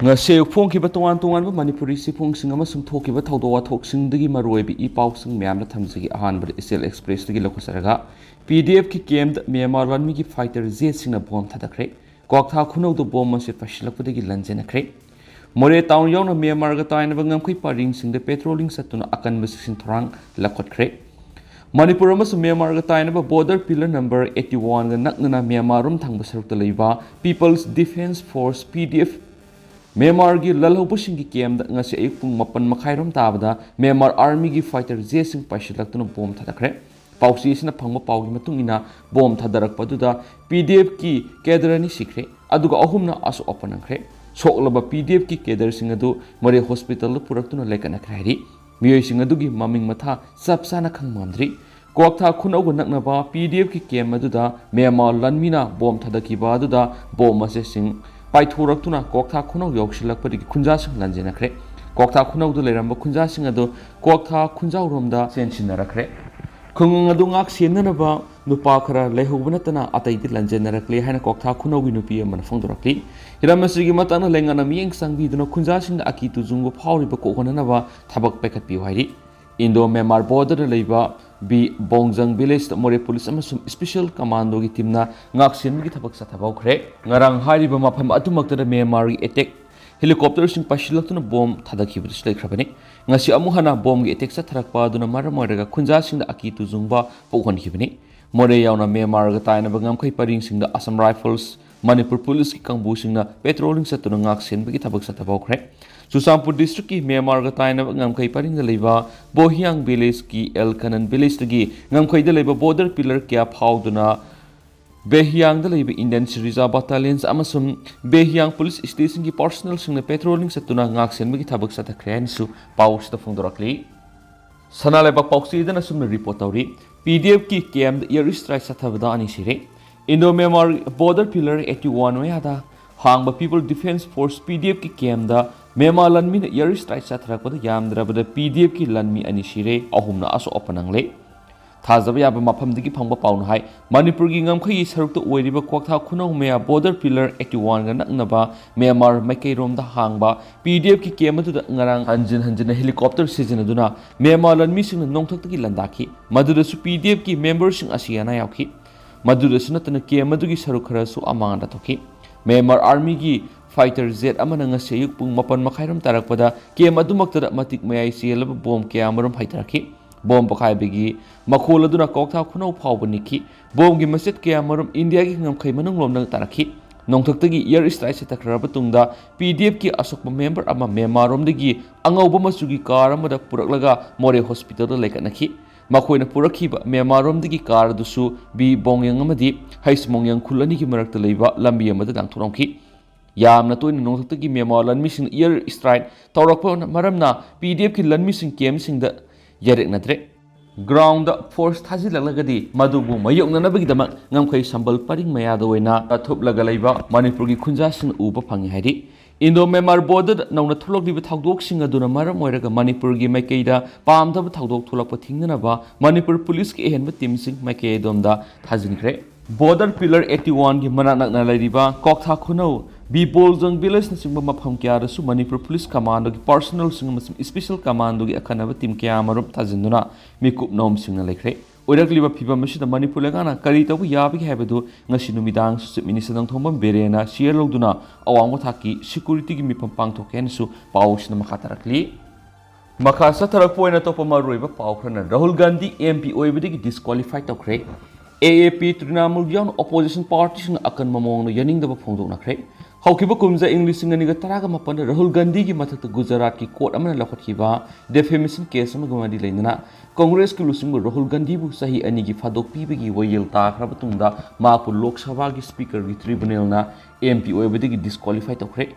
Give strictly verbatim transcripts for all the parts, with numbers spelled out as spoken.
ꯉꯁꯤ ꯑꯌꯨꯛ ꯐꯣꯡꯈꯤꯕ ꯇꯣꯉꯥꯟ ꯇꯣꯉꯥꯟꯕ ꯃꯅꯤꯄꯨꯔꯤ ꯆꯦꯐꯣꯡꯁꯤꯡ ꯑꯃꯁꯨꯡ ꯊꯣꯛꯈꯤꯕ ꯊꯧꯗꯣꯛ ꯋꯥꯊꯣꯛꯁꯤꯡꯗꯒꯤ ꯃꯔꯨꯑꯣꯏꯕ ꯏ ꯄꯥꯎꯁꯤꯡ ꯃꯌꯥꯝꯗ ꯊꯝꯖꯒꯦ꯫ ꯑꯍꯥꯟꯕꯗ ꯏꯆꯦꯜ ꯑꯦꯛꯁꯄ꯭ꯔꯦꯁꯇꯒꯤ ꯂꯧꯈꯠꯆꯔꯒ, ꯄꯤ ꯗꯤ ꯑꯦꯐꯀꯤ ꯀꯦꯝꯗ ꯃ꯭ꯌꯥꯟꯃꯥꯔ ꯂꯥꯟꯃꯤꯒꯤ ꯐꯥꯏꯇꯔ ꯖꯦꯠꯁꯤꯡꯅ ꯕꯣꯝ ꯊꯥꯗꯈ꯭ꯔꯦ꯫ ꯀ꯭ꯋꯥꯛꯊꯥ ꯈꯨꯅꯧꯗ ꯕꯣꯝ ꯑꯁꯤ ꯄꯥꯏꯁꯤꯜꯂꯛꯄꯗꯒꯤ ꯂꯟꯖꯦꯟꯅꯈ꯭ꯔꯦ꯫ ꯃꯣꯔꯦ ꯇꯥꯎꯟ ꯌꯥꯎꯅ ꯃ꯭ꯌꯥꯟꯃꯥꯔꯒ ꯇꯥꯏꯅꯕ ꯉꯝꯈꯩ ꯄꯔꯤꯡꯁꯤꯡꯗ ꯄꯦꯇ꯭ꯔꯣꯂꯤꯡ ꯆꯠꯇꯨꯅ ꯑꯀꯟꯕ ꯆꯦꯛꯁꯤꯟ ꯊꯧꯔꯥꯡ ꯂꯧꯈꯠꯈ꯭ꯔꯦ꯫ ꯃꯅꯤꯄꯨꯔ ꯑꯃꯁꯨꯡ ꯃ꯭ꯌꯥꯟꯃꯥꯔꯒ ꯇꯥꯏꯅꯕ ꯕꯣꯔꯗꯔ ꯄꯤꯂꯔ ꯅꯝꯕꯔ ꯑꯩꯠꯇꯤ ꯋꯥꯟꯒ ꯅꯛꯅꯅ ꯃ꯭ꯌꯥꯟꯃꯥꯔ ꯔꯣꯝ ꯊꯪꯕ ꯁꯔꯨꯛꯇ ꯂꯩꯕ ꯄꯤꯄꯜꯁ ꯗꯤꯐꯦꯟꯁ ꯐꯣꯔꯁ, ꯄꯤ ꯗꯤ ꯑꯦꯐ, ꯃ꯭ꯌꯥꯟꯃꯥꯔꯒꯤ ꯂꯜꯍꯧꯕꯁꯤꯡꯒꯤ ꯀꯦꯝꯗ ꯉꯁꯤ ꯑꯌꯨꯛ ꯄꯨꯡ ꯃꯥꯄꯟ ꯃꯈꯥꯏꯔꯣꯝ ꯇꯥꯕꯗ ꯃ꯭ꯌꯥꯟꯃꯥꯔ ꯑꯥꯔꯃꯤꯒꯤ ꯐꯥꯏꯇꯔ ꯖꯦꯠꯁꯤꯡ ꯄꯥꯏꯁꯤꯜꯂꯛꯇꯨꯅ ꯕꯣꯝ ꯊꯥꯗꯈ꯭ꯔꯦ꯫ ꯄꯥꯎꯆꯦ ꯑꯁꯤꯅ ꯐꯪꯕ ꯄꯥꯎꯒꯤ ꯃꯇꯨꯡ ꯏꯟꯅ, ꯕꯣꯝ ꯊꯥꯗꯔꯛꯄ ꯑꯗꯨꯗ ꯄꯤ ꯗꯤ ꯑꯦꯐꯀꯤ ꯀꯦꯗꯔ ꯑꯅꯤ ꯁꯤꯈ꯭ꯔꯦ, ꯑꯗꯨꯒ ꯑꯍꯨꯝꯅ ꯑꯁꯣꯛ ꯑꯄꯟ ꯅꯪꯈ꯭ꯔꯦ꯫ ꯁꯣꯛꯂꯕ ꯄꯤ ꯗꯤ ꯑꯦꯐꯀꯤ ꯀꯦꯗꯔꯁꯤꯡ ꯑꯗꯨ ꯃꯣꯔꯦ ꯍꯣꯁꯄꯤꯇꯥꯜꯗ ꯄꯨꯔꯛꯇꯨꯅ ꯂꯥꯌꯦꯡꯈꯠꯅꯈ꯭ꯔꯦ ꯍꯥꯏꯔꯤ꯫ ꯃꯤꯑꯣꯏꯁꯤꯡ ꯑꯗꯨꯒꯤ ꯃꯃꯤꯡ ꯃꯊꯥ ꯆꯞ ꯆꯥꯅ ꯈꯪꯕ ꯉꯝꯗ꯭ꯔꯤ꯫ ꯀ꯭ꯋꯥꯛꯊꯥ ꯈꯨꯅꯧꯒ ꯅꯛꯅꯕ ꯄꯤ ꯗꯤ ꯑꯦꯐꯀꯤ ꯀꯦꯝ ꯑꯗꯨꯗ ꯃ꯭ꯌꯥꯟꯃꯥꯔ ꯂꯥꯟꯃꯤꯅ ꯕꯣꯝ ꯊꯥꯗꯈꯤꯕ ꯑꯗꯨꯗ ꯕꯣꯝ ꯑꯁꯤꯁꯤꯡ ꯄꯥꯏꯊꯣꯔꯛꯇꯨꯅ ꯀ꯭ꯋꯥꯛꯊꯥ ꯈꯨꯅꯧ ꯌꯧꯁꯤꯜꯂꯛꯄꯗꯒꯤ ꯈꯨꯟꯖꯥꯁꯤꯡ ꯂꯥꯟꯖꯦꯟꯅꯈ꯭ꯔꯦ꯫ ꯀ꯭ꯋꯥꯛꯊꯥ ꯈꯨꯅꯧꯗ ꯂꯩꯔꯝꯕ ꯈꯨꯟꯖꯥꯁꯤꯡ ꯑꯗꯨ ꯀ꯭ꯋꯥꯛꯊꯥ ꯈꯨꯟꯖꯥꯎꯔꯣꯝꯗ ꯆꯦꯟꯁꯤꯟꯅꯔꯛꯈ꯭ꯔꯦ꯫ ꯈꯨꯡꯒꯪ ꯑꯗꯨ ꯉꯥꯛ ꯁꯦꯟꯅꯅꯕ ꯅꯨꯄꯥ ꯈꯔ ꯂꯩꯍꯧꯕ ꯅꯠꯇꯅ ꯑꯇꯩꯗꯤ ꯂꯥꯟꯖꯦꯟꯅꯔꯛꯂꯦ ꯍꯥꯏꯅ ꯀ꯭ꯋꯥꯛꯊꯥ ꯈꯨꯅꯧꯒꯤ ꯅꯨꯄꯤ ꯑꯃꯅ ꯐꯣꯡꯗꯣꯔꯛꯂꯤ꯫ ꯍꯤꯔꯝ ꯑꯁꯤꯒꯤ ꯃꯇꯥꯡꯗ ꯂꯩꯉꯥꯛꯅ ꯃꯤꯠꯌꯦꯡ ꯆꯪꯕꯤꯗꯨꯅ ꯈꯨꯟꯖꯥꯁꯤꯡꯗ ꯑꯀꯤ ꯇꯨꯖꯨꯡꯕ ꯐꯥꯎꯔꯤꯕ ꯀꯣꯛꯍꯟꯅꯅꯕ ꯊꯕꯛ ꯄꯥꯏꯈꯠꯄꯤꯌꯨ ꯍꯥꯏꯔꯤ꯫ ꯏꯟꯗꯣ ꯃ꯭ꯌꯥꯟꯃꯥꯔ ꯕꯣꯔꯗꯔꯗ ꯂꯩꯕ ꯕꯤ ꯕꯣꯡꯖꯪ ꯚꯤꯂꯦꯖꯇ ꯃꯣꯔꯦ ꯄꯨꯂꯤꯁ ꯑꯃꯁꯨꯡ ꯁ꯭ꯄꯦꯁꯤꯌꯦꯜ ꯀꯃꯥꯟꯗꯣꯒꯤ ꯇꯤꯝꯅ ꯉꯥꯛ ꯁꯦꯟꯕꯒꯤ ꯊꯕꯛ ꯆꯠꯊꯕ ꯍꯧꯈ꯭ꯔꯦ꯫ ꯉꯔꯥꯡ ꯍꯥꯏꯔꯤꯕ ꯃꯐꯝ ꯑꯗꯨꯃꯛꯇꯗ ꯃ꯭ꯌꯥꯟꯃꯥꯔꯒꯤ ꯑꯦꯇꯦꯛ ꯍꯦꯂꯤꯀꯣꯞꯇꯔꯁꯤꯡ ꯄꯥꯏꯁꯤꯜꯂꯛꯇꯨꯅ ꯕꯣꯝ ꯊꯥꯗꯈꯤꯕꯗꯨꯁꯨ ꯂꯩꯈ꯭ꯔꯕꯅꯤ꯫ ꯉꯁꯤ ꯑꯃꯨꯛ ꯍꯟꯅ ꯕꯣꯝꯒꯤ ꯑꯦꯇꯦꯛ ꯆꯠꯊꯔꯛꯄ ꯑꯗꯨꯅ ꯃꯔꯝ ꯑꯣꯏꯔꯒ ꯈꯨꯟꯖꯥꯁꯤꯡꯗ ꯑꯀꯤ ꯇꯨꯖꯨꯡꯕ ꯄꯣꯛꯍꯟꯈꯤꯕꯅꯤ꯫ ꯃꯣꯔꯦ ꯌꯥꯎꯅ ꯃ꯭ꯌꯥꯟꯃꯥꯔꯒ ꯇꯥꯏꯅꯕ ꯉꯝꯈꯩ ꯄꯔꯤꯡꯁꯤꯡꯗ ꯑꯁꯥꯝ ꯔꯥꯏꯐꯜꯁ, ꯃꯅꯤꯄꯨꯔ ꯄꯨꯂꯤꯁꯀꯤ ꯀꯥꯡꯕꯨꯁꯤꯡꯅ ꯄꯦꯇ꯭ꯔꯣꯂꯤꯡ ꯆꯠꯇꯨꯅ ꯉꯥꯛ ꯁꯦꯟꯕꯒꯤ ꯊꯕꯛ ꯆꯠꯊꯕ ꯍꯧꯈ꯭ꯔꯦ꯫ ꯆꯨꯔꯆꯥꯟꯄꯨꯔ ꯗꯤꯁꯇ꯭ꯔꯤꯛꯀꯤ ꯃ꯭ꯌꯥꯟꯃꯥꯔꯒ ꯇꯥꯏꯅꯕ ꯉꯝꯈꯩ ꯄꯔꯤꯡꯗ ꯂꯩꯕ ꯕꯣꯍꯤꯌꯥꯡ ꯚꯤꯂꯦꯖꯀꯤ ꯑꯦꯜ ꯀꯅꯟ ꯚꯤꯂꯦꯖꯇꯒꯤ ꯉꯝꯈꯩꯗ ꯂꯩꯕ ꯕꯣꯔꯗꯔ ꯄꯤꯂꯔ ꯀꯌꯥ ꯐꯥꯎꯗꯨꯅ ꯕꯦꯍꯤꯌꯥꯡꯗ ꯂꯩꯕ ꯏꯟꯗꯤꯌꯟ ꯁꯤꯔꯤꯖꯥ ꯕꯠꯇꯥꯂꯤꯌꯟꯁ ꯑꯃꯁꯨꯡ ꯕꯦꯍꯤꯌꯥꯡ ꯄꯨꯂꯤꯁ ꯁ꯭ꯇꯦꯁꯟꯒꯤ ꯄꯥꯔꯁꯣꯅꯦꯜꯁꯤꯡꯅ ꯄꯦꯇ꯭ꯔꯣꯂꯤꯡ ꯆꯠꯇꯨꯅ ꯉꯥꯛ ꯁꯦꯟꯕꯒꯤ ꯊꯕꯛ ꯆꯠꯊꯈ꯭ꯔꯦ ꯍꯥꯏꯅꯁꯨ ꯄꯥꯎ ꯑꯁꯤꯗ ꯐꯣꯡꯗꯣꯔꯛꯂꯤ꯫ ꯁꯅꯥ ꯂꯩꯕꯥꯛ ꯄꯥꯎꯆꯦꯗꯅ ꯑꯁꯨꯝꯅ ꯔꯤꯄꯣꯔꯠ ꯇꯧꯔꯤ, ꯄꯤ ꯗꯤ ꯑꯦꯐꯀꯤ ꯀꯦꯝꯗ ꯑꯦꯌꯔ ꯁ꯭ꯇ꯭ꯔꯥꯏꯛ ꯆꯠꯊꯕꯗ ꯑꯅꯤ ꯁꯤꯔꯦ꯫ Indo Myanmar border pillar eighty one ꯃꯌꯥꯗ ꯍꯥꯡꯕ ꯄꯤꯄꯜ ꯗꯤꯐꯦꯟꯁ ꯐꯣꯔꯁ, ꯄꯤ ꯗꯤ ꯑꯦꯐꯀꯤ ꯀꯦꯝꯗ ꯃ꯭ꯌꯥꯟꯃꯥꯔ ꯂꯥꯟꯃꯤꯅ ꯑꯦꯌꯔ ꯁ꯭ꯇ꯭ꯔꯥꯏꯛ ꯆꯠꯊꯔꯛꯄꯗ ꯌꯥꯝꯗ꯭ꯔꯕꯗ ꯄꯤ ꯗꯤ ꯑꯦꯐꯀꯤ ꯂꯥꯟꯃꯤ ꯑꯅꯤ ꯁꯤꯔꯦ, ꯑꯍꯨꯝꯅ ꯑꯁꯣꯛ ꯑꯄꯟ ꯅꯪꯂꯦ꯫ ꯊꯥꯖꯕ ꯌꯥꯕ ꯃꯐꯝꯗꯒꯤ ꯐꯪꯕ ꯄꯥꯎꯅ ꯍꯥꯏ, ꯃꯅꯤꯄꯨꯔꯒꯤ ꯉꯝꯈꯩꯒꯤ ꯁꯔꯨꯛꯇ ꯑꯣꯏꯔꯤꯕ ꯀ꯭ꯋꯥꯛꯊꯥ ꯈꯨꯅꯧ ꯃꯌꯥ border pillar eighty one ꯒ ꯅꯛꯅꯕ ꯃ꯭ꯌꯥꯟꯃꯥꯔ ꯃꯥꯏꯀꯩꯔꯣꯝꯗ ꯍꯥꯡꯕ P D F ꯀꯤ camp ꯑꯗꯨꯗ ꯉꯔꯥꯡ ꯍꯟꯖꯤꯟ ꯍꯟꯖꯤꯟꯅ helicopter ꯁꯤꯖꯤꯟꯅꯗꯨꯅ ꯃ꯭ꯌꯥꯟꯃꯥꯔ ꯂꯥꯟꯃꯤꯁꯤꯡꯅ ꯅꯣꯡꯊꯛꯇꯒꯤ ꯂꯥꯟꯗꯥꯈꯤ꯫ ꯃꯗꯨꯗꯁꯨ P D F ꯀꯤ member ꯁꯤꯡ ꯑꯁꯤ ꯑꯅꯥ ꯌꯥꯎꯈꯤ꯫ ꯃꯗꯨꯗꯁꯨ ꯅꯠꯇꯅ camp ꯑꯗꯨꯒꯤ ꯁꯔꯨꯛ ꯈꯔꯁꯨ ꯑꯃꯥꯡꯗ ꯊꯣꯛꯈꯤ꯫ ꯃ꯭ꯌꯥꯟꯃꯥꯔ army ꯒꯤ fighter jet ꯑꯃꯅ ꯉꯁꯤ ꯑꯌꯨꯛ ꯄꯨꯡ ꯃꯥꯄꯟ ꯃꯈꯥꯏꯔꯣꯝ ꯇꯥꯔꯛꯄꯗ camp ꯑꯗꯨꯃꯛꯇꯗ ꯃꯇꯤꯛ ꯃꯌꯥꯏ ꯆꯦꯜꯂꯕ bomb ꯀꯌꯥꯃꯔꯨꯝ ꯍꯩꯊꯔꯛꯈꯤ꯫ Bomb ꯄꯣꯈꯥꯏꯕꯒꯤ ꯃꯈꯣꯜ ꯑꯗꯨꯅ ꯀ꯭ꯋꯥꯛꯊꯥ ꯈꯨꯅꯧ ꯐꯥꯎꯕ ꯅꯤꯛꯈꯤ꯫ Bomb ꯒꯤ ꯃꯆꯦꯠ ꯀꯌꯥꯃꯔꯨꯝ ꯏꯟꯗꯤꯌꯥꯒꯤ ꯉꯝꯈꯩ ꯃꯅꯨꯡꯂꯣꯝꯗ ꯇꯥꯔꯛꯈꯤ꯫ ꯅꯣꯡꯊꯛꯇꯒꯤ air strike ꯁꯤꯊꯈ꯭ꯔꯕ ꯇꯨꯡꯗ P D F ꯀꯤ ꯑꯁꯣꯛꯄ member ꯑꯃ ꯃ꯭ꯌꯥꯟꯃꯥꯔꯔꯣꯝꯗꯒꯤ ꯑꯉꯧꯕ ꯃꯆꯨꯒꯤ car ꯑꯃꯗ ꯄꯨꯔꯛꯂꯒ ꯃꯣꯔꯦ hospital ꯗ ꯂꯩꯈꯠꯅꯈꯤ꯫ ꯃꯈꯣꯏꯅ ꯄꯨꯔꯛꯈꯤꯕ ꯃ꯭ꯌꯥꯟꯃꯥꯔꯔꯣꯝꯗꯒꯤ car ꯑꯗꯨꯁꯨ ꯕꯤ ꯕꯣꯡꯌꯪ ꯑꯃꯗꯤ ꯍꯩꯁꯃꯣꯡꯌꯪ ꯈꯨꯜ ꯑꯅꯤꯒꯤ ꯃꯔꯛꯇ ꯂꯩꯕ ꯂꯝꯕꯤ ꯑꯃꯗ ꯂꯥꯟꯊꯣꯛꯂꯝꯈꯤ꯫ ꯌꯥꯝꯅ ꯇꯣꯏꯅ ꯅꯣꯡꯊꯛꯇꯒꯤ ꯃ꯭ꯌꯥꯟꯃꯥꯔ ꯂꯥꯟꯃꯤꯁꯤꯡꯅ air strike ꯇꯧꯔꯛꯄ ꯃꯔꯝꯅ P D F ꯀꯤ ꯂꯥꯟꯃꯤꯁꯤꯡ camp ꯁꯤꯡꯗ ꯌꯥꯔꯦꯛꯅꯗ꯭ꯔꯦ꯫ Ground ꯗ force ꯊꯥꯖꯤꯜꯂꯛꯂꯒꯗꯤ ꯃꯗꯨꯕꯨ ꯃꯥꯌꯣꯛꯅꯅꯕꯒꯤꯗꯃꯛ ꯉꯝꯈꯩ ꯁꯝꯕꯜ ꯄꯔꯤꯡ ꯃꯌꯥꯗ ꯑꯣꯏꯅ ꯊꯨꯞꯂꯒ ꯂꯩꯕ ꯃꯅꯤꯄꯨꯔꯒꯤ ꯈꯨꯟꯖꯥꯁꯤꯡꯅ ꯎꯕ ꯐꯪꯉꯤ ꯍꯥꯏꯔꯤ꯫ Indo Myanmar border ꯗ ꯅꯧꯅ ꯊꯣꯛꯂꯛꯂꯤꯕ ꯊꯧꯗꯣꯛꯁꯤꯡ ꯑꯗꯨꯅ ꯃꯔꯝ ꯑꯣꯏꯔꯒ ꯃꯅꯤꯄꯨꯔꯒꯤ ꯃꯥꯏꯀꯩꯗ ꯄꯥꯝꯗꯕ ꯊꯧꯗꯣꯛ ꯊꯣꯛꯂꯛꯄ ꯊꯤꯡꯅꯅꯕ ꯃꯅꯤꯄꯨꯔ police ꯀꯤ ꯑꯍꯦꯟꯕ team ꯁꯤꯡ ꯃꯥꯏꯀꯩ ꯑꯗꯣꯝꯗ ꯊꯥꯖꯤꯟꯈ꯭ꯔꯦ꯫ Border pillar eighty one ꯒꯤ ꯃꯅꯥꯛ ꯅꯛꯅ ꯂꯩꯔꯤꯕ ꯀ꯭ꯋꯥꯛꯊꯥ ꯈꯨꯅꯧ, ꯕꯤꯄꯣꯜꯖꯪ village ꯅꯆꯤꯡꯕ ꯃꯐꯝ ꯀꯌꯥꯗꯁꯨ ꯃꯅꯤꯄꯨꯔ police commando ꯒꯤ personnel ꯁꯤꯡ ꯑꯃꯁꯨꯡ special commando ꯒꯤ ꯑꯈꯟꯅꯕ team ꯀꯌꯥꯃꯔꯨꯝ ꯊꯥꯖꯤꯟꯗꯨꯅ ꯃꯤꯀꯨꯞ ꯅꯣꯝꯁꯤꯡꯅ ꯂꯩꯈ꯭ꯔꯦ꯫ ꯑꯣꯏꯔꯛꯂꯤꯕ ꯐꯤꯚꯝ ꯑꯁꯤꯗ ꯃꯅꯤꯄꯨꯔ ꯂꯩꯉꯥꯛꯅ ꯀꯔꯤ ꯇꯧꯕ ꯌꯥꯕꯒꯦ ꯍꯥꯏꯕꯗꯨ ꯉꯁꯤ ꯅꯨꯃꯤꯗꯥꯡ Chief Minister ꯅꯣꯡꯊꯣꯝꯕꯝ ꯕꯤꯔꯦꯟꯅ chair ꯂꯧꯗꯨꯅ ꯑꯋꯥꯡꯕ ꯊꯥꯛꯀꯤ security ꯒꯤ ꯃꯤꯐꯝ ꯄꯥꯡꯊꯣꯛꯀꯦ ꯍꯥꯏꯅꯁꯨ ꯄꯥꯎ ꯑꯁꯤꯅ ꯃꯈꯥ ꯇꯥꯔꯛꯂꯤ꯫ ꯃꯈꯥ ꯆꯠꯊꯔꯛꯄ ꯑꯣꯏꯅ ꯑꯇꯣꯞꯄ ꯃꯔꯨꯑꯣꯏꯕ ꯄꯥꯎ ꯈꯔꯅ, Rahul Gandhi M P ꯑꯣꯏꯕꯗꯒꯤ disqualify ꯇꯧꯈ꯭ꯔꯦ꯫ A A P, ꯇ꯭ꯔꯤꯅꯥꯃꯨꯜ ꯌꯥꯎꯅ opposition party ꯁꯤꯡꯅ ꯑꯀꯟꯕ ꯃꯑꯣꯡꯗ ꯌꯥꯅꯤꯡꯗꯕ ꯐꯣꯡꯗꯣꯛꯅꯈ꯭ꯔꯦ꯫ ꯍꯧꯈꯤꯕ ꯀꯨꯝꯖꯥ ꯏꯪ ꯂꯤꯁꯤꯡ ꯑꯅꯤꯒ ꯇꯔꯥꯒ ꯃꯥꯄꯟꯗ ꯔꯥꯍꯨꯜ ꯒꯥꯟꯙꯤꯒꯤ ꯃꯊꯛꯇ ꯒꯨꯖꯔꯥꯠꯀꯤ court ꯑꯃꯅ ꯂꯧꯈꯠꯈꯤꯕ defamation case ꯑꯃꯒ ꯃꯔꯤ ꯂꯩꯅꯅ Congress ꯀꯤ ꯂꯨꯆꯤꯡꯕ ꯔꯥꯍꯨꯜ ꯒꯥꯟꯙꯤꯕꯨ ꯆꯍꯤ ꯑꯅꯤꯒꯤ ꯐꯥꯗꯣꯛ ꯄꯤꯕꯒꯤ ꯋꯥꯌꯦꯜ ꯇꯥꯈ꯭ꯔꯕ ꯇꯨꯡꯗ ꯃꯍꯥꯛꯄꯨ ꯂꯣꯛ ꯁꯚꯥꯒꯤ speaker ꯒꯤ tribunal ꯅ M P ꯑꯣꯏꯕꯗꯒꯤ disqualify ꯇꯧꯈ꯭ꯔꯦ꯫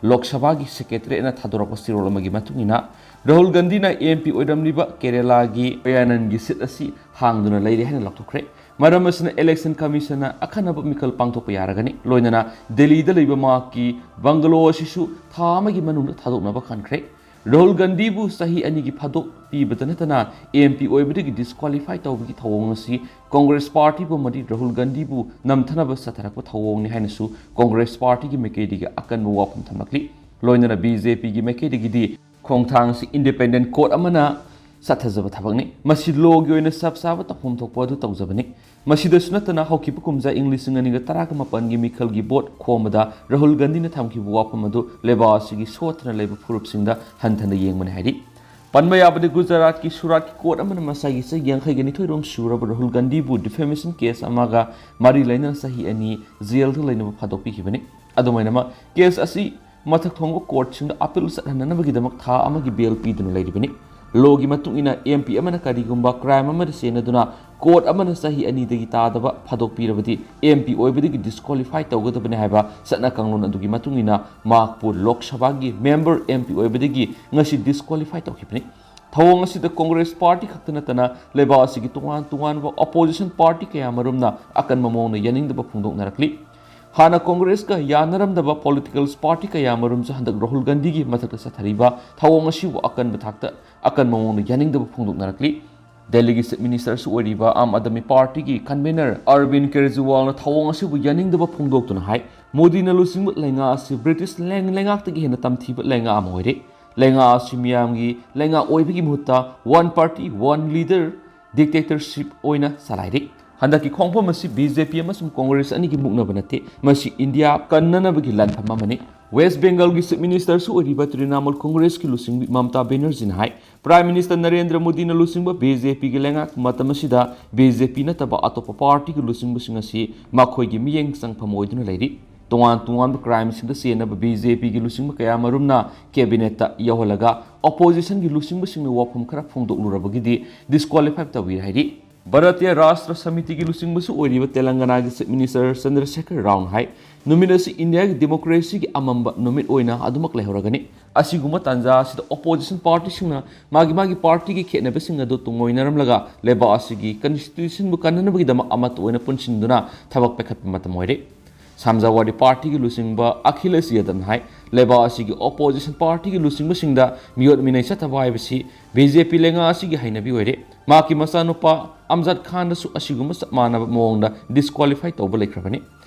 ꯂꯣꯛ ꯁꯚꯥꯒꯤ secretariat ꯅ ꯊꯥꯗꯣꯔꯛꯄ ꯆꯦꯔꯣꯜ ꯑꯃꯒꯤ ꯃꯇꯨꯡ ꯏꯟꯅ, ꯔꯥꯍꯨꯜ ꯒꯥꯟꯙꯤꯅ M P ꯑꯣꯏꯔꯝꯂꯤꯕ ꯀꯦꯔꯦꯂꯥꯒꯤ ꯋꯥꯌꯥꯅꯟꯒꯤ seat ꯑꯁꯤ ꯍꯥꯡꯗꯨꯅ ꯂꯩꯔꯦ ꯍꯥꯏꯅ ꯂꯥꯎꯊꯣꯛꯈ꯭ꯔꯦ꯫ ꯃꯔꯝ ꯑꯁꯤꯅ election commission ꯅ ꯑꯈꯟꯅꯕ ꯃꯤꯈꯜ ꯄꯥꯡꯊꯣꯛꯄ ꯌꯥꯔꯒꯅꯤ꯫ ꯂꯣꯏꯅꯅ ꯗꯦꯜꯂꯤꯗ ꯂꯩꯕ ꯃꯍꯥꯛꯀꯤ bungalow ꯑꯁꯤꯁꯨ ꯊꯥ ꯑꯃꯒꯤ ꯃꯅꯨꯡꯗ ꯊꯥꯗꯣꯛꯅꯕ ꯈꯟꯈ꯭ꯔꯦ꯫ ꯔꯥꯍꯨꯜ ꯒꯥꯟꯙꯤꯕꯨ ꯆꯍꯤ ꯑꯅꯤꯒꯤ ꯐꯥꯗꯣꯛ ꯄꯤꯕꯗ ꯅꯠꯇꯅ ꯑꯦꯝ ꯄꯤ ꯑꯣꯏꯕꯗꯒꯤ ꯗꯤꯁꯀ꯭ꯋꯥꯂꯤꯐꯥꯏ ꯇꯧꯕꯒꯤ ꯊꯧꯑꯣꯡ ꯑꯁꯤ ꯀꯣꯡꯒ꯭ꯔꯦꯁ ꯄꯥꯔꯇꯤꯕꯨ ꯑꯃꯗꯤ ꯔꯥꯍꯨꯜ ꯒꯥꯟꯙꯤꯕꯨ ꯅꯝꯊꯅꯕ ꯆꯠꯊꯔꯛꯄ ꯊꯧꯑꯣꯡꯅꯤ ꯍꯥꯏꯅꯁꯨ ꯀꯣꯡꯒ꯭ꯔꯦꯁ ꯄꯥꯔꯇꯤꯒꯤ ꯃꯥꯏꯀꯩꯗꯒꯤ ꯑꯀꯟꯕ ꯋꯥꯐꯝ ꯊꯝꯂꯛꯂꯤ꯫ ꯂꯣꯏꯅꯅ ꯕꯤ ꯖꯦ ꯄꯤꯒꯤ ꯃꯥꯏꯀꯩꯗꯒꯤꯗꯤ ꯈꯣꯡꯊꯥꯡꯁꯤ ꯏꯟꯗꯤꯄꯦꯟꯗꯦꯟ ꯀꯣꯔꯠ ꯑꯃꯅ ꯆꯠꯊꯖꯕ ꯊꯕꯛꯅꯤ꯫ ꯃꯁꯤ ꯂꯣꯒꯤ ꯑꯣꯏꯅ ꯆꯞ ꯆꯥꯕ ꯇꯧꯐꯝ ꯊꯣꯛꯄ ꯑꯗꯨ ꯇꯧꯖꯕꯅꯤ꯫ ꯃꯁꯤꯗꯁꯨ ꯅꯠꯇꯅ ꯍꯧꯈꯤꯕ ꯀꯨꯝꯖꯥ ꯏꯪ ꯂꯤꯁꯤꯡ ꯑꯅꯤꯒ ꯇꯔꯥꯒ ꯃꯥꯄꯟꯒꯤ ꯃꯤꯈꯜꯒꯤ ꯚꯣꯠ ꯈꯣꯝꯕꯗ ꯔꯥꯍꯨꯜ ꯒꯥꯟꯙꯤꯅ ꯊꯝꯈꯤꯕ ꯋꯥꯐꯝ ꯑꯗꯨ ꯂꯩꯕꯥꯛ ꯑꯁꯤꯒꯤ ꯁꯣꯠꯇꯅ ꯂꯩꯕ ꯐꯨꯔꯨꯞꯁꯤꯡꯗ ꯍꯟꯊꯅ ꯌꯦꯡꯕꯅꯤ ꯍꯥꯏꯔꯤ꯫ ꯄꯟꯕ ꯌꯥꯕꯗꯤ ꯒꯨꯖꯔꯥꯠꯀꯤ ꯁꯨꯔꯥꯠꯀꯤ ꯀꯣꯔꯠ ꯑꯃꯅ ꯃꯁꯥꯒꯤ ꯆꯍꯤ ꯌꯥꯡꯈꯩꯒ ꯅꯤꯊꯣꯏꯔꯣꯝ ꯁꯨꯔꯕ ꯔꯥꯍꯨꯜ ꯒꯥꯟꯙꯤꯕꯨ ꯗꯤꯐꯦꯃꯦꯁꯟ ꯀꯦꯁ ꯑꯃꯒ ꯃꯔꯤ ꯂꯩꯅꯅ ꯆꯍꯤ ꯑꯅꯤ ꯖꯦꯜꯗ ꯂꯩꯅꯕ ꯐꯥꯗꯣꯛꯄꯤꯈꯤꯕꯅꯤ꯫ ꯑꯗꯨꯃꯥꯏꯅꯃꯛ ꯀꯦꯁ ꯑꯁꯤ ꯃꯊꯛ ꯊꯣꯡꯕ ꯀꯣꯔꯠꯁꯤꯡꯗ ꯑꯄꯤꯜ ꯆꯠꯍꯟꯅꯅꯕꯒꯤꯗꯃꯛ ꯊꯥ ꯑꯃꯒꯤ ꯕꯦꯜ ꯄꯤꯗꯨꯅ ꯂꯩꯔꯤꯕꯅꯤ꯫ ꯂꯣꯒꯤ ꯃꯇꯨꯡ ꯏꯟꯅ ꯑꯦꯝ ꯄꯤ ꯑꯃꯅ ꯀꯔꯤꯒꯨꯝꯕ ꯀ꯭ꯔꯥꯏꯝ ꯑꯃꯗ ꯆꯦꯟꯅꯗꯨꯅ ꯀꯣꯔꯠ ꯑꯃꯅ ꯆꯍꯤ ꯑꯅꯤꯗꯒꯤ ꯇꯥꯗꯕ ꯐꯥꯗꯣꯛꯄꯤꯔꯕꯗꯤ ꯑꯦꯝ ꯄꯤ ꯑꯣꯏꯕꯗꯒꯤ ꯗꯤꯁꯀ꯭ꯋꯥꯂꯤꯐꯥꯏ ꯇꯧꯒꯗꯕꯅꯤ ꯍꯥꯏꯕ ꯆꯠꯅ ꯀꯥꯡꯂꯣꯟ ꯑꯗꯨꯒꯤ ꯃꯇꯨꯡ ꯏꯟꯅ ꯃꯍꯥꯛꯄꯨ ꯂꯣꯛ ꯁꯚꯥꯒꯤ ꯃꯦꯝꯕꯔ ꯑꯦꯝ ꯄꯤ ꯑꯣꯏꯕꯗꯒꯤ ꯉꯁꯤ ꯗꯤꯁꯀ꯭ꯋꯥꯂꯤꯐꯥꯏ ꯇꯧꯈꯤꯕꯅꯤ꯫ ꯊꯧꯑꯣꯡ ꯑꯁꯤꯗ ꯀꯣꯡꯒ꯭ꯔꯦꯁ ꯄꯥꯔꯇꯤ ꯈꯛꯇ ꯅꯠꯇꯅ ꯂꯩꯕꯥꯛ ꯑꯁꯤꯒꯤ ꯇꯣꯉꯥꯟ ꯇꯣꯉꯥꯟꯕ ꯑꯣꯄꯣꯖꯤꯁꯟ ꯄꯥꯔꯇꯤ ꯀꯌꯥ ꯃꯔꯨꯝꯅ ꯑꯀꯟꯕ ꯃꯑꯣꯡꯗ ꯌꯥꯅꯤꯡꯗꯕ ꯐꯣꯡꯗꯣꯛꯅꯔꯛꯂꯤ꯫ ꯍꯥꯟꯅ ꯀꯣꯡꯒ꯭ꯔꯦꯁꯀ ꯌꯥꯅꯔꯝꯗꯕ ꯄꯣꯂꯤꯇꯤꯀꯦꯜ ꯄꯥꯔꯇꯤ ꯀꯌꯥ ꯃꯔꯨꯝꯁꯨ ꯍꯟꯗꯛ ꯔꯥꯍꯨꯜ ꯒꯥꯟꯙꯤꯒꯤ ꯃꯊꯛꯇ ꯆꯠꯊꯔꯤꯕ ꯊꯧꯑꯣꯡ ꯑꯁꯤꯕꯨ ꯑꯀꯟꯕ ꯊꯥꯛꯇ ꯑꯀꯟꯕ ꯃꯑꯣꯡꯗ ꯌꯥꯅꯤꯡꯗꯕ ꯐꯣꯡꯗꯣꯛꯅꯔꯛꯂꯤ꯫ ꯗꯦꯜꯂꯤꯒꯤ ꯆꯤꯐ ꯃꯤꯅꯤꯁꯇꯔꯁꯨ ꯑꯣꯏꯔꯤꯕ ꯑꯥꯝ ꯑꯥꯗꯃꯤ ꯄꯥꯔꯇꯤꯒꯤ ꯀꯟꯚꯦꯅꯔ ꯑꯔꯕꯤꯟ ꯀꯦꯖꯔꯤꯋꯥꯜꯅ ꯊꯧꯑꯣꯡ ꯑꯁꯤꯕꯨ ꯌꯥꯅꯤꯡꯗꯕ ꯐꯣꯡꯗꯣꯛꯇꯨꯅ ꯍꯥꯏ, ꯃꯣꯗꯤꯅ ꯂꯨꯆꯤꯡꯕ ꯂꯩꯉꯥꯛ ꯑꯁꯤ ꯕ꯭ꯔꯤꯇꯤꯁ ꯂꯩꯉꯥꯛꯇꯒꯤ ꯍꯦꯟꯅ ꯇꯝꯊꯤꯕ ꯂꯩꯉꯥꯛ ꯑꯃ ꯑꯣꯏꯔꯦ꯫ ꯂꯩꯉꯥꯛ ꯑꯁꯤ ꯃꯤꯌꯥꯝꯒꯤ ꯂꯩꯉꯥꯛ ꯑꯣꯏꯕꯒꯤ ꯃꯍꯨꯠꯇ one party one leader dictatorship ꯑꯣꯏꯅ ꯆꯂꯥꯏꯔꯤ꯫ ꯍꯟꯗꯛꯀꯤ ꯈꯣꯡꯐꯝ ꯑꯁꯤ ꯕꯤ ꯖꯦ ꯄꯤ ꯑꯃꯁꯨꯡ ꯀꯣꯡꯒ꯭ꯔꯦꯁ ꯑꯅꯤꯒꯤ ꯃꯨꯛꯅꯕ ꯅꯠꯇꯦ, ꯃꯁꯤ ꯏꯟꯗꯤꯌꯥ ꯀꯟꯅꯅꯕꯒꯤ ꯂꯥꯟꯐꯝ ꯑꯃꯅꯤ꯫ ꯋꯦꯁ ꯕꯦꯡꯒꯜꯒꯤ ꯆꯤꯐ ꯃꯤꯅꯤꯁꯇꯔꯁꯨ ꯑꯣꯏꯔꯤꯕ ꯇ꯭ꯔꯤꯅꯥꯃꯨꯜ ꯀꯣꯡꯒ꯭ꯔꯦꯁꯀꯤ ꯂꯨꯆꯤꯡꯕꯤ ꯃꯃꯇꯥ ꯕꯦꯅꯔꯖꯤꯅ ꯍꯥꯏ, ꯄ꯭ꯔꯥꯏꯝ ꯃꯤꯅꯤꯁꯇꯔ ꯅꯔꯦꯟꯗ꯭ꯔ ꯃꯣꯗꯤꯅ ꯂꯨꯆꯤꯡꯕ ꯕꯤ ꯖꯦ ꯄꯤꯒꯤ ꯂꯩꯉꯥꯛ ꯃꯇꯝ ꯑꯁꯤꯗ ꯕꯤ ꯖꯦ ꯄꯤ ꯅꯠꯇꯕ ꯑꯇꯣꯞꯄ ꯄꯥꯔꯇꯤꯒꯤ ꯂꯨꯆꯤꯡꯕꯁꯤꯡ ꯑꯁꯤ ꯃꯈꯣꯏꯒꯤ ꯃꯤꯠꯌꯦꯡ ꯆꯪꯐꯝ ꯑꯣꯏꯗꯨꯅ ꯂꯩꯔꯤ꯫ ꯇꯣꯉꯥꯟ ꯇꯣꯉꯥꯟꯕ ꯀ꯭ꯔꯥꯏꯝꯁꯤꯡꯗ ꯆꯦꯟꯅꯕ ꯕꯤ ꯖꯦ ꯄꯤꯒꯤ ꯂꯨꯆꯤꯡꯕ ꯀꯌꯥ ꯃꯔꯨꯝꯅ ꯀꯦꯕꯤꯅꯦꯠꯇ ꯌꯧꯍꯜꯂꯒ ꯑꯣꯄꯣꯖꯤꯁꯟꯒꯤ ꯂꯨꯆꯤꯡꯕꯁꯤꯡꯅ ꯋꯥꯐꯝ ꯈꯔ ꯐꯣꯡꯗꯣꯛꯂꯨꯔꯕꯒꯤꯗꯤ ꯗꯤꯁꯀ꯭ꯋꯥꯂꯤꯐꯥꯏ ꯇꯧꯕꯤꯔꯦ ꯍꯥꯏꯔꯤ꯫ ꯚꯥꯔꯇꯤꯌ ꯔꯥꯁꯇ꯭ꯔ ꯁꯃꯤꯇꯤꯒꯤ ꯂꯨꯆꯤꯡꯕꯁꯨ ꯑꯣꯏꯔꯤꯕ ꯇꯦꯂꯪꯒꯅꯥꯒꯤ ꯆꯤꯐ ꯃꯤꯅꯤꯁꯇꯔ ꯆꯟꯗ꯭ꯔꯁꯦꯈꯔ ꯔꯥꯎꯅ ꯍꯥꯏ, ꯅꯨꯃꯤꯠ ꯑꯁꯤ ꯏꯟꯗꯤꯌꯥꯒꯤ ꯗꯦꯃꯣꯀ꯭ꯔꯦꯁꯤꯒꯤ ꯑꯃꯝꯕ ꯅꯨꯃꯤꯠ ꯑꯣꯏꯅ ꯑꯗꯨꯃꯛ ꯂꯩꯍꯧꯔꯒꯅꯤ꯫ ꯑꯁꯤꯒꯨꯝꯕ ꯇꯥꯟꯖꯥ ꯑꯁꯤꯗ ꯑꯣꯄꯣꯖꯤꯁꯟ ꯄꯥꯔꯇꯤꯁꯤꯡꯅ ꯃꯥꯒꯤ ꯃꯥꯒꯤ ꯄꯥꯔꯇꯤꯒꯤ ꯈꯦꯠꯅꯕꯁꯤꯡ ꯑꯗꯨ ꯇꯨꯡꯑꯣꯏꯅꯔꯝꯂꯒ ꯂꯩꯕꯥꯛ ꯑꯁꯤꯒꯤ ꯀꯟꯁꯇꯤꯇ꯭ꯌꯨꯁꯟꯕꯨ ꯀꯟꯅꯅꯕꯒꯤꯗꯃꯛ ꯑꯃꯠꯇ ꯑꯣꯏꯅ ꯄꯨꯟꯁꯤꯟꯗꯨꯅ ꯊꯕꯛ ꯄꯥꯏꯈꯠꯄ ꯃꯇꯝ ꯑꯣꯏꯔꯦ꯫ ꯁꯃꯥꯖꯋꯥꯗꯤ ꯄꯥꯔꯇꯤꯒꯤ ꯂꯨꯆꯤꯡꯕ ꯑꯈꯤꯂꯦꯁ ꯌꯥꯗꯕꯅ ꯍꯥꯏ, ꯂꯩꯕꯥꯛ ꯑꯁꯤꯒꯤ ꯑꯣꯄꯣꯖꯤꯁꯟ ꯄꯥꯔꯇꯤꯒꯤ ꯂꯨꯆꯤꯡꯕꯁꯤꯡꯗ ꯃꯤꯑꯣꯠ ꯃꯤꯅꯩ ꯆꯠꯊꯕ ꯍꯥꯏꯕꯁꯤ ꯕꯤ ꯖꯦ ꯄꯤ ꯂꯩꯉꯥꯛ ꯑꯁꯤꯒꯤ ꯍꯩꯅꯕꯤ ꯑꯣꯏꯔꯦ꯫ ꯃꯍꯥꯛꯀꯤ ꯃꯆꯥꯅꯨꯄꯥ ꯑꯝꯖꯥꯗ ꯈꯥꯟꯗꯁꯨ ꯑꯁꯤꯒꯨꯝꯕ ꯆꯞ ꯃꯥꯟꯅꯕ ꯃꯑꯣꯡꯗ ꯗꯤꯁꯀ꯭ꯋꯥꯂꯤꯐꯥꯏ ꯇꯧꯕ ꯂꯩꯈ꯭ꯔꯕꯅꯤ꯫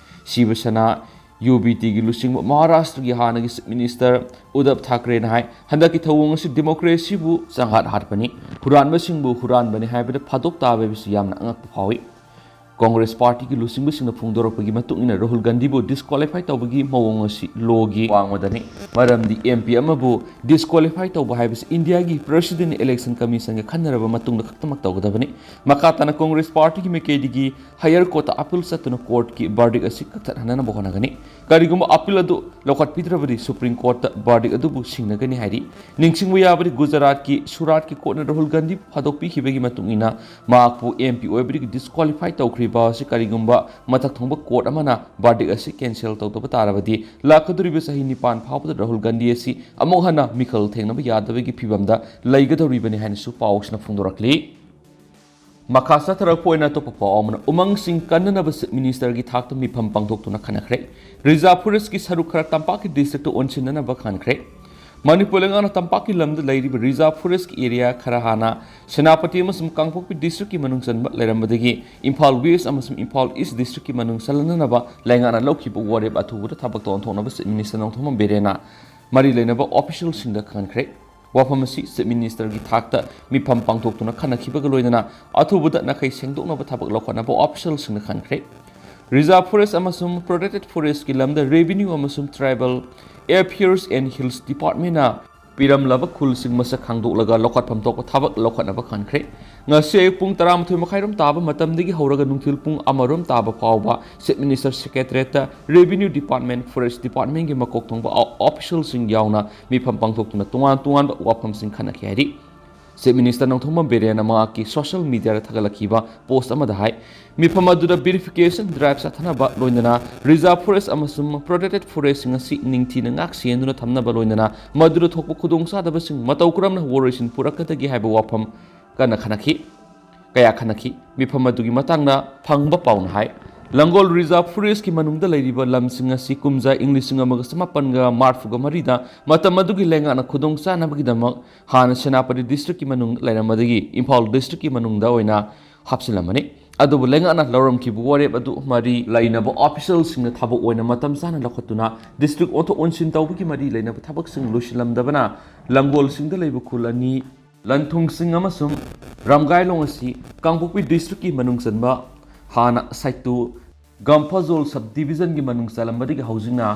ꯁꯤꯕ ꯁꯦꯅꯥ ꯌꯨ ꯕꯤ ꯇꯤꯒꯤ ꯂꯨꯆꯤꯡꯕ ꯃꯍꯥꯔꯥꯁꯇ꯭ꯔꯒꯤ ꯍꯥꯟꯅꯒꯤ ꯆꯤꯐ ꯃꯤꯅꯤꯁꯇꯔ ꯎꯗꯕ ꯊꯥꯀ꯭ꯔꯦꯅ ꯍꯥꯏ, ꯍꯟꯗꯛꯀꯤ ꯊꯧꯑꯣꯡ ꯑꯁꯤ ꯗꯦꯃꯣꯀ꯭ꯔꯦꯁꯤꯕꯨ ꯆꯥꯡꯍꯠ ꯍꯥꯠꯄꯅꯤ, ꯍꯨꯔꯥꯟꯕꯁꯤꯡꯕꯨ ꯍꯨꯔꯥꯟꯕꯅꯤ ꯍꯥꯏꯕꯗ ꯐꯥꯗꯣꯛ ꯇꯥꯕ ꯍꯥꯏꯕꯁꯤ ꯌꯥꯝꯅ ꯑꯉꯛꯄ ꯐꯥꯎꯏ꯫ ꯀꯣꯡꯒ꯭ꯔꯦꯁ ꯄꯥꯔꯇꯤꯒꯤ ꯂꯨꯆꯤꯡꯕꯁꯤꯡꯅ ꯐꯣꯡꯗꯣꯔꯛꯄꯒꯤ ꯃꯇꯨꯡ ꯏꯟꯅ ꯔꯥꯍꯨꯜ ꯒꯥꯟꯙꯤꯕꯨ ꯗꯤꯁꯀ꯭ꯋꯥꯂꯤꯐꯥꯏ ꯇꯧꯕꯒꯤ ꯃꯑꯣꯡ ꯑꯁꯤ ꯂꯣꯒꯤ ꯋꯥꯡꯃꯗꯅꯤ꯫ ꯃꯔꯝꯗꯤ ꯑꯦꯝ ꯄꯤ ꯑꯃꯕꯨ ꯗꯤꯁꯀ꯭ꯋꯥꯂꯤꯐꯥꯏ ꯇꯧꯕ ꯍꯥꯏꯕꯁꯤ ꯏꯟꯗꯤꯌꯥꯒꯤ ꯄ꯭ꯔꯦꯁꯤꯗꯦꯟ ꯏꯂꯦꯛꯁꯟ ꯀꯃꯤꯁꯟꯒ ꯈꯟꯅꯔꯕ ꯃꯇꯨꯡꯗ ꯈꯛꯇꯃꯛ ꯇꯧꯒꯗꯕꯅꯤ꯫ ꯃꯈꯥ ꯇꯥꯅ ꯀꯣꯡꯒ꯭ꯔꯦꯁ ꯄꯥꯔꯇꯤꯒꯤ ꯃꯥꯏꯀꯩꯗꯒꯤ ꯍꯥꯌꯔ ꯀꯣꯔꯠꯇ ꯑꯄꯤꯜ ꯆꯠꯇꯨꯅ ꯀꯣꯔꯠꯀꯤ ꯕꯔꯗꯤꯛ ꯑꯁꯤ ꯀꯛꯊꯠꯍꯟꯅꯕ ꯍꯣꯠꯅꯒꯅꯤ꯫ ꯀꯔꯤꯒꯨꯝꯕ ꯑꯄꯤꯜ ꯑꯗꯨ ꯂꯧꯈꯠꯄꯤꯗ꯭ꯔꯕꯗꯤ ꯁꯨꯄ꯭ꯔꯤꯝ ꯀꯣꯔꯠꯇ ꯕꯔꯗꯤꯛ ꯑꯗꯨꯕꯨ ꯁꯤꯡꯅꯒꯅꯤ ꯍꯥꯏꯔꯤ꯫ ꯅꯤꯡꯁꯤꯡꯕ ꯌꯥꯕꯗꯤ ꯒꯨꯖꯔꯥꯠꯀꯤ ꯁꯨꯔꯥꯠꯀꯤ ꯀꯣꯔꯠꯅ ꯔꯥꯍꯨꯜ ꯒꯥꯟꯙꯤ ꯐꯥꯗꯣꯛꯄꯤꯈꯤꯕꯒꯤ ꯃꯇꯨꯡ ꯏꯟꯅ ꯃꯍꯥꯛꯄꯨ ꯑꯦꯝ ꯄꯤ ꯑꯣꯏꯕꯗꯒꯤ ꯗꯤꯁꯀ꯭ꯋꯥꯂꯤꯐꯥꯏ ꯇꯧꯈ꯭ꯔꯤꯕ ꯑꯁꯤ ꯀꯔꯤꯒꯨꯝꯕ ꯃꯊꯛ ꯊꯣꯡꯕ ꯀꯣꯔꯠ ꯑꯃꯅ ꯕꯔꯗꯤꯛ ꯑꯁꯤ ꯀꯦꯟꯁꯦꯜ ꯇꯧꯗꯕ ꯇꯥꯔꯕꯗꯤ ꯂꯥꯛꯀꯗꯧꯔꯤꯕ ꯆꯍꯤ ꯅꯤꯄꯥꯟ ꯐꯥꯎꯕꯗ ꯔꯥꯍꯨꯜ ꯒꯥꯟꯙꯤ ꯑꯁꯤ ꯑꯃꯨꯛ ꯍꯟꯅ ꯃꯤꯈꯜ ꯊꯦꯡꯅꯕ ꯌꯥꯗꯕꯒꯤ ꯐꯤꯕꯝꯗ ꯂꯩꯒꯗꯧꯔꯤꯕꯅꯤ ꯍꯥꯏꯅꯁꯨ ꯄꯥꯎꯁꯤꯅ ꯐꯣꯡꯗꯣꯔꯛꯂꯤ꯫ ꯃꯈꯥ ꯆꯠꯊꯔꯛꯄ ꯑꯣꯏꯅ ꯑꯇꯣꯞꯄ ꯄꯥꯎ ꯑꯃꯅ ꯎꯃꯪꯁꯤꯡ ꯀꯟꯅꯅꯕ ꯆꯤꯐ ꯃꯤꯅꯤꯁꯇꯔꯒꯤ ꯊꯥꯛꯇ ꯃꯤꯐꯝ ꯄꯥꯡꯊꯣꯛꯇꯨꯅ ꯈꯟꯅꯈ꯭ꯔꯦ꯫ ꯔꯤꯖꯥꯔꯚ ꯐꯣꯔꯦꯁ꯭ꯠꯀꯤ ꯁꯔꯨꯛ ꯈꯔ ꯇꯝꯄꯥꯛꯀꯤ ꯗꯤꯁꯇ꯭ꯔꯤꯛꯇ ꯑꯣꯟꯁꯤꯟꯅꯅꯕ ꯈꯟꯈ꯭ꯔꯦ꯫ ꯃꯅꯤꯄꯨꯔ ꯂꯩꯉꯥꯛꯅ ꯇꯝꯄꯥꯛꯀꯤ ꯂꯝꯗ ꯂꯩꯔꯤꯕ ꯔꯤꯖꯥꯔꯚ ꯐꯣꯔꯦꯁ꯭ꯠꯀꯤ ꯑꯦꯔꯤꯌꯥ ꯈꯔ ꯍꯥꯟꯅ ꯁꯦꯅꯥꯄꯇꯤ ꯑꯃꯁꯨꯡ ꯀꯥꯡꯄꯣꯛꯄꯤ ꯗꯤꯁꯇ꯭ꯔꯤꯛꯀꯤ ꯃꯅꯨꯡ ꯆꯟꯕ ꯂꯩꯔꯝꯕꯗꯒꯤ ꯏꯝꯐꯥꯜ ꯋꯦꯁ꯭ꯠ ꯑꯃꯁꯨꯡ ꯏꯝꯐꯥꯜ ꯏꯁ꯭ꯠ ꯗꯤꯁꯇ꯭ꯔꯤꯛꯀꯤ ꯃꯅꯨꯡ ꯆꯜꯍꯟꯅꯅꯕ ꯂꯩꯉꯥꯛꯅ ꯂꯧꯈꯤꯕ ꯋꯥꯔꯦꯞ ꯑꯊꯨꯕꯗ ꯊꯕꯛꯇ ꯑꯣꯟꯊꯣꯛꯅꯕ ꯆꯤꯐ ꯃꯤꯅꯤꯁꯇꯔ ꯅꯣꯡꯊꯣꯝꯕꯝ ꯕꯤꯔꯦꯟꯅ ꯃꯔꯤ ꯂꯩꯅꯕ ꯑꯣꯐꯤꯁꯤꯌꯦꯜꯁꯤꯡꯗ ꯈꯪꯍꯟꯈ꯭ꯔꯦ꯫ ꯋꯥꯐꯝ ꯑꯁꯤ ꯆꯤꯐ ꯃꯤꯅꯤꯁꯇꯔꯒꯤ ꯊꯥꯛꯇ ꯃꯤꯐꯝ ꯄꯥꯡꯊꯣꯛꯇꯨꯅ ꯈꯟꯅꯈꯤꯕꯒ ꯂꯣꯏꯅꯅ ꯑꯊꯨꯕꯗ ꯅꯥꯈꯩ ꯁꯦꯡꯗꯣꯛꯅꯕ ꯊꯕꯛ ꯂꯧꯈꯠꯅꯕ ꯑꯣꯐꯤꯁꯤꯌꯦꯜꯁꯤꯡꯅ ꯈꯪꯍꯟꯈ꯭ꯔꯦ꯫ ꯔꯤꯖꯥꯔꯚ ꯐꯣꯔꯦꯁ꯭ꯠ ꯑꯃꯁꯨꯡ ꯄ꯭ꯔꯣꯇꯦꯛꯇꯦꯗ ꯐꯣꯔꯦꯁ꯭ꯠꯀꯤ ꯂꯝꯗ ꯔꯦꯚꯤꯅ꯭ꯌꯨ ꯑꯃꯁꯨꯡ ꯇ꯭ꯔꯥꯏꯕꯦꯜ ꯑꯦꯐꯤꯌꯔꯁ ꯑꯦꯟ ꯍꯤꯜꯁ ꯗꯤꯄꯥꯔꯠꯃꯦꯟꯠꯅ ꯄꯤꯔꯝꯂꯕ ꯈꯨꯜꯁꯤꯡ ꯃꯁꯛ ꯈꯪꯗꯣꯛꯂꯒ ꯂꯧꯈꯠꯐꯝ ꯊꯣꯛꯄ ꯊꯕꯛ ꯂꯧꯈꯠꯅꯕ ꯈꯟꯈ꯭ꯔꯦ꯫ ꯉꯁꯤ ꯑꯌꯨꯛ ꯄꯨꯡ ꯇꯔꯥꯃꯥꯊꯣꯏ ꯃꯈꯥꯏꯔꯣꯝ ꯇꯥꯕ ꯃꯇꯝꯗꯒꯤ ꯍꯧꯔꯒ ꯅꯨꯡꯊꯤꯜ ꯄꯨꯡ ꯑꯃꯔꯣꯝ ꯇꯥꯕ ꯐꯥꯎꯕ ꯆꯤꯐ ꯃꯤꯅꯤꯁꯇꯔ ꯁꯦꯀ꯭ꯔꯦꯇꯔꯤꯌꯦꯠꯇ ꯔꯦꯚꯤꯅ꯭ꯌꯨ ꯗꯤꯄꯥꯔꯠꯃꯦꯟꯠ, ꯐꯣꯔꯦꯁ꯭ꯠ ꯗꯤꯄꯥꯔꯠꯃꯦꯟꯠꯀꯤ ꯃꯀꯣꯛ ꯊꯣꯡꯕ ꯑꯣ-, ꯑꯣꯐꯤꯁꯤꯌꯦꯜꯁꯤꯡ ꯌꯥꯎꯅ ꯃꯤꯐꯝ ꯄꯥꯡꯊꯣꯛꯇꯨꯅ ꯇꯣꯉꯥꯟ ꯇꯣꯉꯥꯟꯕ ꯋꯥꯐꯝꯁꯤꯡ ꯈꯟꯅꯈꯤ ꯍꯥꯏꯔꯤ꯫ ꯆꯤꯐ ꯃꯤꯅꯤꯁꯇꯔ ꯅꯣꯡꯊꯣꯝꯕꯝ ꯕꯤꯔꯦꯟꯅ ꯃꯍꯥꯛꯀꯤ ꯁꯣꯁꯤꯌꯦꯜ ꯃꯤꯗꯤꯌꯥꯗ ꯊꯥꯒꯠꯂꯛꯈꯤꯕ ꯄꯣꯁ꯭ꯠ ꯑꯃꯗ ꯍꯥꯏ, ꯃꯤꯐꯝ ꯑꯗꯨꯗ ꯕ꯭ꯌꯨꯔꯤꯐꯤꯀꯦꯁꯟ ꯗ꯭ꯔꯥꯏꯚ ꯆꯠꯊꯅꯕ ꯂꯣꯏꯅꯅ ꯔꯤꯖꯥꯔꯚ ꯐꯣꯔꯦꯁ꯭ꯠ ꯑꯃꯁꯨꯡ ꯄ꯭ꯔꯣꯇꯦꯛꯇꯦꯗ ꯐꯣꯔꯦꯁ꯭ꯠꯁꯤꯡ ꯑꯁꯤ ꯅꯤꯡꯊꯤꯅ ꯉꯥꯛ ꯁꯦꯟꯗꯨꯅ ꯊꯝꯅꯕ ꯂꯣꯏꯅꯅ ꯃꯗꯨꯗ ꯊꯣꯛꯄ ꯈꯨꯗꯣꯡꯆꯥꯗꯕꯁꯤꯡ ꯃꯇꯧ ꯀꯔꯝꯅ ꯋꯥꯔꯣꯏꯁꯤꯟ ꯄꯨꯔꯛꯀꯗꯒꯦ ꯍꯥꯏꯕ ꯋꯥꯐꯝ ꯀꯟꯅ ꯈꯟꯅꯈꯤ꯫ ꯀꯌꯥ ꯈꯟꯅꯈꯤ꯫ ꯃꯤꯐꯝ ꯑꯗꯨꯒꯤ ꯃꯇꯥꯡꯗ ꯐꯪꯕ ꯄꯥꯎꯅ ꯍꯥꯏ, ꯂꯪꯒꯣꯜ Reserve Forestꯀꯤ ꯃꯅꯨꯡꯗ ꯂꯩꯔꯤꯕ ꯂꯝꯁꯤꯡ ꯑꯁꯤ ꯀꯨꯝꯖꯥ ꯏꯪ ꯂꯤꯁꯤꯡ ꯑꯃꯒ ꯆꯃꯥꯄꯟꯒ ꯃꯔꯤꯐꯨꯒ ꯃꯔꯤꯗ ꯃꯇꯝ ꯑꯗꯨꯒꯤ ꯂꯩꯉꯥꯛꯅ ꯈꯨꯗꯣꯡꯆꯥꯅꯕꯒꯤꯗꯃꯛ ꯍꯥꯟꯅ ꯁꯦꯅꯥꯄꯇꯤ districtꯀꯤ ꯃꯅꯨꯡꯗ ꯂꯩꯔꯝꯕꯗꯒꯤ ꯏꯝꯐꯥꯜ districtꯀꯤ ꯃꯅꯨꯡꯗ ꯑꯣꯏꯅ ꯍꯥꯞꯆꯤꯜꯂꯝꯕꯅꯤ꯫ ꯑꯗꯨꯕꯨ ꯂꯩꯉꯥꯛꯅ ꯂꯧꯔꯝꯈꯤꯕ ꯋꯥꯔꯦꯞ ꯑꯗꯨ ꯃꯔꯤ ꯂꯩꯅꯕ officialꯁꯤꯡꯅ ꯊꯕꯛ ꯑꯣꯏꯅ ꯃꯇꯝ ꯆꯥꯅ ꯂꯧꯈꯠꯇꯨꯅ district ꯑꯣꯟꯊꯣꯛ ꯑꯣꯟꯁꯤꯟ ꯇꯧꯕꯒꯤ ꯃꯔꯤ ꯂꯩꯅꯕ ꯊꯕꯛꯁꯤꯡ ꯂꯣꯏꯁꯤꯜꯂꯝꯗꯕꯅ ꯂꯪꯒꯣꯜꯁꯤꯡꯗ ꯂꯩꯕ ꯈꯨꯜ ꯑꯅꯤ ꯂꯟꯊꯨꯡꯁꯤꯡ ꯑꯃꯁꯨꯡ ꯔꯝꯒꯥꯏꯂꯣꯡ ꯑꯁꯤ ꯀꯥꯡꯄꯣꯛꯄꯤ districtꯀꯤ ꯃꯅꯨꯡ ꯆꯟꯕ ꯍꯥꯟꯅ ꯁꯥꯏꯇꯨ ꯒꯝꯐꯥꯖꯣꯜ subdivisionꯒꯤ ꯃꯅꯨꯡ ꯆꯜꯂꯝꯕꯗꯒꯤ ꯍꯧꯖꯤꯛꯅ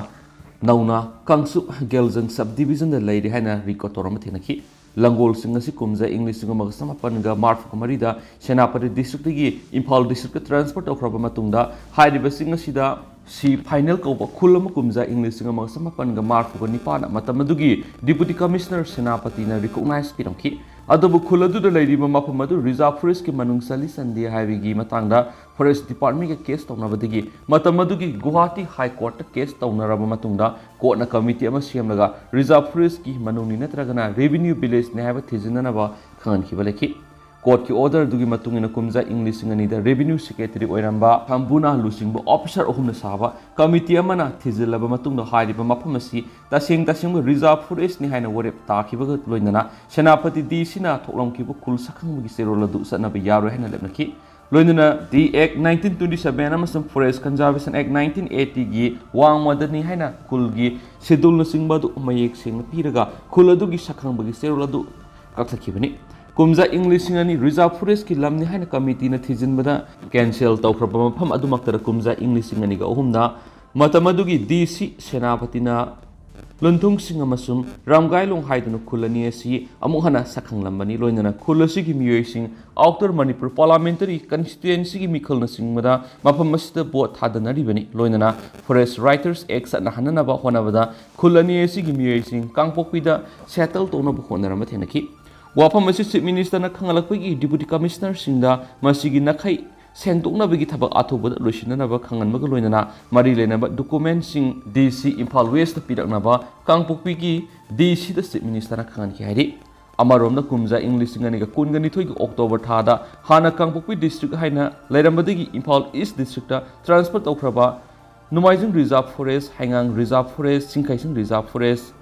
ꯅꯧꯅ ꯀꯥꯡꯆꯨꯞ ꯒꯦꯜꯖꯪ subdivisionꯗ ꯂꯩꯔꯤ ꯍꯥꯏꯅ record ꯇꯧꯔꯝꯕ ꯊꯦꯡꯅꯈꯤ꯫ ꯂꯪꯒꯣꯜꯁꯤꯡ ꯑꯁꯤ ꯀꯨꯝꯖꯥ ꯏꯪ ꯂꯤꯁꯤꯡ ꯑꯃꯒ ꯆꯃꯥꯄꯟꯒ ꯃꯔꯤꯐꯨꯒ ꯃꯔꯤꯗ ꯁꯦꯅꯥꯄꯇꯤ districtꯇꯒꯤ ꯏꯝꯐꯥꯜ districtꯇ transfer ꯇꯧꯈ꯭ꯔꯕ ꯃꯇꯨꯡꯗ ꯍꯥꯏꯔꯤꯕꯁꯤꯡ ꯑꯁꯤꯗ ꯁꯤ ꯐꯥꯏꯅꯦꯜ ꯀꯧꯕ ꯈꯨꯜ ꯑꯃ ꯀꯨꯝꯖꯥ ꯏꯪ ꯂꯤꯁꯤꯡ ꯑꯃꯒ ꯆꯃꯥꯄꯟꯒ ꯃꯔꯤꯐꯨꯒ ꯅꯤꯄꯥꯟꯗ ꯃꯇꯝ ꯑꯗꯨꯒꯤ Deputy Commissioner ꯁꯦꯅꯥꯄꯇꯤꯅ recognize ꯄꯤꯔꯝꯈꯤ꯫ ꯑꯗꯨꯕꯨ ꯈꯨꯜ ꯑꯗꯨꯗ ꯂꯩꯔꯤꯕ ꯃꯐꯝ ꯑꯗꯨ Reserve Forestꯀꯤ ꯃꯅꯨꯡ ꯆꯜꯂꯤ ꯆꯟꯗꯦ ꯍꯥꯏꯕꯒꯤ ꯃꯇꯥꯡꯗ Forest Departmentꯒ case ꯇꯧꯅꯕꯗꯒꯤ ꯃꯇꯝ ꯑꯗꯨꯒꯤ ꯒꯨꯋꯥꯍꯥꯇꯤ High Courtꯇ case ꯇꯧꯅꯔꯕ ꯃꯇꯨꯡꯗ courtꯅ committee ꯑꯃ ꯁꯦꯝꯂꯒ Reserve Forestꯀꯤ ꯃꯅꯨꯡꯅꯤ ꯅꯠꯇ꯭ꯔꯒꯅ revenue villageꯅꯤ ꯍꯥꯏꯕ ꯊꯤꯖꯤꯟꯅꯅꯕ ꯈꯪꯍꯟꯈꯤꯕ ꯂꯩꯈꯤ꯫ Courtꯀꯤ order ꯑꯗꯨꯒꯤ ꯃꯇꯨꯡ ꯏꯟꯅ ꯀꯨꯝꯖꯥ ꯏꯪ ꯂꯤꯁꯤꯡ ꯑꯅꯤꯗ revenue secretary ꯑꯣꯏꯔꯝꯕ ꯊꯝꯕꯨꯅ ꯂꯨꯆꯤꯡꯕ officer ꯑꯍꯨꯝꯅ ꯁꯥꯕ committee ꯑꯃꯅ ꯊꯤꯖꯤꯜꯂꯕ ꯃꯇꯨꯡꯗ ꯍꯥꯏꯔꯤꯕ ꯃꯐꯝ ꯑꯁꯤ ꯇꯁꯦꯡ ꯇꯁꯦꯡꯕ Reserve Forestꯅꯤ ꯍꯥꯏꯅ ꯋꯥꯔꯦꯞ ꯇꯥꯈꯤꯕꯒ ꯂꯣꯏꯅꯅ ꯁꯦꯅꯥꯄꯇꯤ DCꯅ ꯊꯣꯛꯂꯝꯈꯤꯕ ꯈꯨꯜ ꯁꯛꯈꯪꯕꯒꯤ ꯆꯦꯔꯣꯜ ꯑꯗꯨ ꯆꯠꯅꯕ ꯌꯥꯔꯣꯏ ꯍꯥꯏꯅ ꯂꯦꯞꯅꯈꯤ꯫ ꯂꯣꯏꯅꯅ The Act nineteen twenty-seven ꯑꯃꯁꯨꯡ Forest Conservation Act nineteen eightyꯒꯤ ꯋꯥꯡꯃꯗꯅꯤ ꯍꯥꯏꯅ ꯈꯨꯜꯒꯤ scheduleꯅꯆꯤꯡꯕ ꯑꯗꯨ ꯃꯌꯦꯛ ꯁꯦꯡꯅ ꯄꯤꯔꯒ ꯈꯨꯜ ꯑꯗꯨꯒꯤ ꯁꯛꯈꯪꯕꯒꯤ ꯆꯦꯔꯣꯜ ꯑꯗꯨ ꯀꯛꯊꯠꯈꯤꯕꯅꯤ꯫ ꯀꯨꯝꯖꯥ ꯏꯪ ꯂꯤꯁꯤꯡ ꯑꯅꯤ Reserve Forestꯀꯤ ꯂꯝꯅꯤ ꯍꯥꯏꯅ committeeꯅ ꯊꯤꯖꯤꯟꯕꯗ cancel ꯇꯧꯈ꯭ꯔꯕ ꯃꯐꯝ ꯑꯗꯨꯃꯛꯇꯗ ꯀꯨꯝꯖꯥ ꯏꯪ ꯂꯤꯁꯤꯡ ꯑꯅꯤꯒ ꯑꯍꯨꯝꯗ ꯃꯇꯝ ꯑꯗꯨꯒꯤ DC ꯁꯦꯅꯥꯄꯇꯤꯅ ꯂꯨꯟꯊꯨꯡꯁꯤꯡ ꯑꯃꯁꯨꯡ ꯔꯝꯒꯥꯏꯂꯣꯡ ꯍꯥꯏꯗꯨꯅ ꯈꯨꯜ ꯑꯅꯤ ꯑꯁꯤ ꯑꯃꯨꯛ ꯍꯟꯅ ꯁꯛꯈꯪꯂꯝꯕꯅꯤ꯫ ꯂꯣꯏꯅꯅ ꯈꯨꯜ ꯑꯁꯤꯒꯤ ꯃꯤꯑꯣꯏꯁꯤꯡ Outer Manipur Parliamentary Constituencyꯒꯤ ꯃꯤꯈꯜꯅꯆꯤꯡꯕꯗ ꯃꯐꯝ ꯑꯁꯤꯗ vote ꯊꯥꯗꯅꯔꯤꯕꯅꯤ꯫ ꯂꯣꯏꯅꯅ Forest Rights Act ꯆꯠꯅꯍꯟꯅꯅꯕ ꯍꯣꯠꯅꯕꯗ ꯈꯨꯜ ꯑꯅꯤ ꯑꯁꯤꯒꯤ ꯃꯤꯑꯣꯏꯁꯤꯡ ꯀꯥꯡꯄꯣꯛꯄꯤꯗ settle ꯇꯧꯅꯕ ꯍꯣꯠꯅꯔꯝꯕ ꯊꯦꯡꯅꯈꯤ꯫ ꯋꯥꯐꯝ ꯑꯁꯤ Chief Ministerꯅ ꯈꯪꯍꯜꯂꯛꯄꯒꯤ Deputy Commissionerꯁꯤꯡꯗ ꯃꯁꯤꯒꯤ ꯅꯥꯈꯩ ꯁꯦꯡꯗꯣꯛꯅꯕꯒꯤ ꯊꯕꯛ ꯑꯊꯨꯕꯗ ꯂꯣꯏꯁꯤꯟꯅꯅꯕ ꯈꯪꯍꯟꯕꯒ ꯂꯣꯏꯅꯅ ꯃꯔꯤ ꯂꯩꯅꯕ documentꯁꯤꯡ DC Imphal Westꯇ ꯄꯤꯔꯛꯅꯕ ꯀꯥꯡꯄꯣꯛꯄꯤꯒꯤ DCꯗ Chief Ministerꯅ ꯈꯪꯍꯟꯈꯤ ꯍꯥꯏꯔꯤ꯫ ꯑꯃꯔꯣꯝꯗ, ꯀꯨꯝꯖꯥ ꯏꯪ ꯂꯤꯁꯤꯡ ꯑꯅꯤꯒ ꯀꯨꯟꯒ ꯅꯤꯊꯣꯏꯒꯤ ꯑꯣꯛꯇꯣꯕꯔ ꯊꯥꯗ ꯍꯥꯟꯅ ꯀꯥꯡꯄꯣꯛꯄꯤ ꯗꯤꯁꯇ꯭ꯔꯤꯛ ꯍꯥꯏꯅ ꯂꯩꯔꯝꯕꯗꯒꯤ ꯏꯝꯐꯥꯜ ꯏꯁ ꯗꯤꯁꯇ꯭ꯔꯤꯛꯇ ꯇ꯭ꯔꯥꯟꯁꯐꯔ ꯇꯧꯈ꯭ꯔꯕ ꯅꯣꯡꯃꯥꯏꯖꯤꯡ ꯔꯤꯖꯥꯔꯚ ꯐꯣꯔꯦꯁ, ꯍꯩꯉꯥꯡ reserve forest, Chingkheising reserve forest,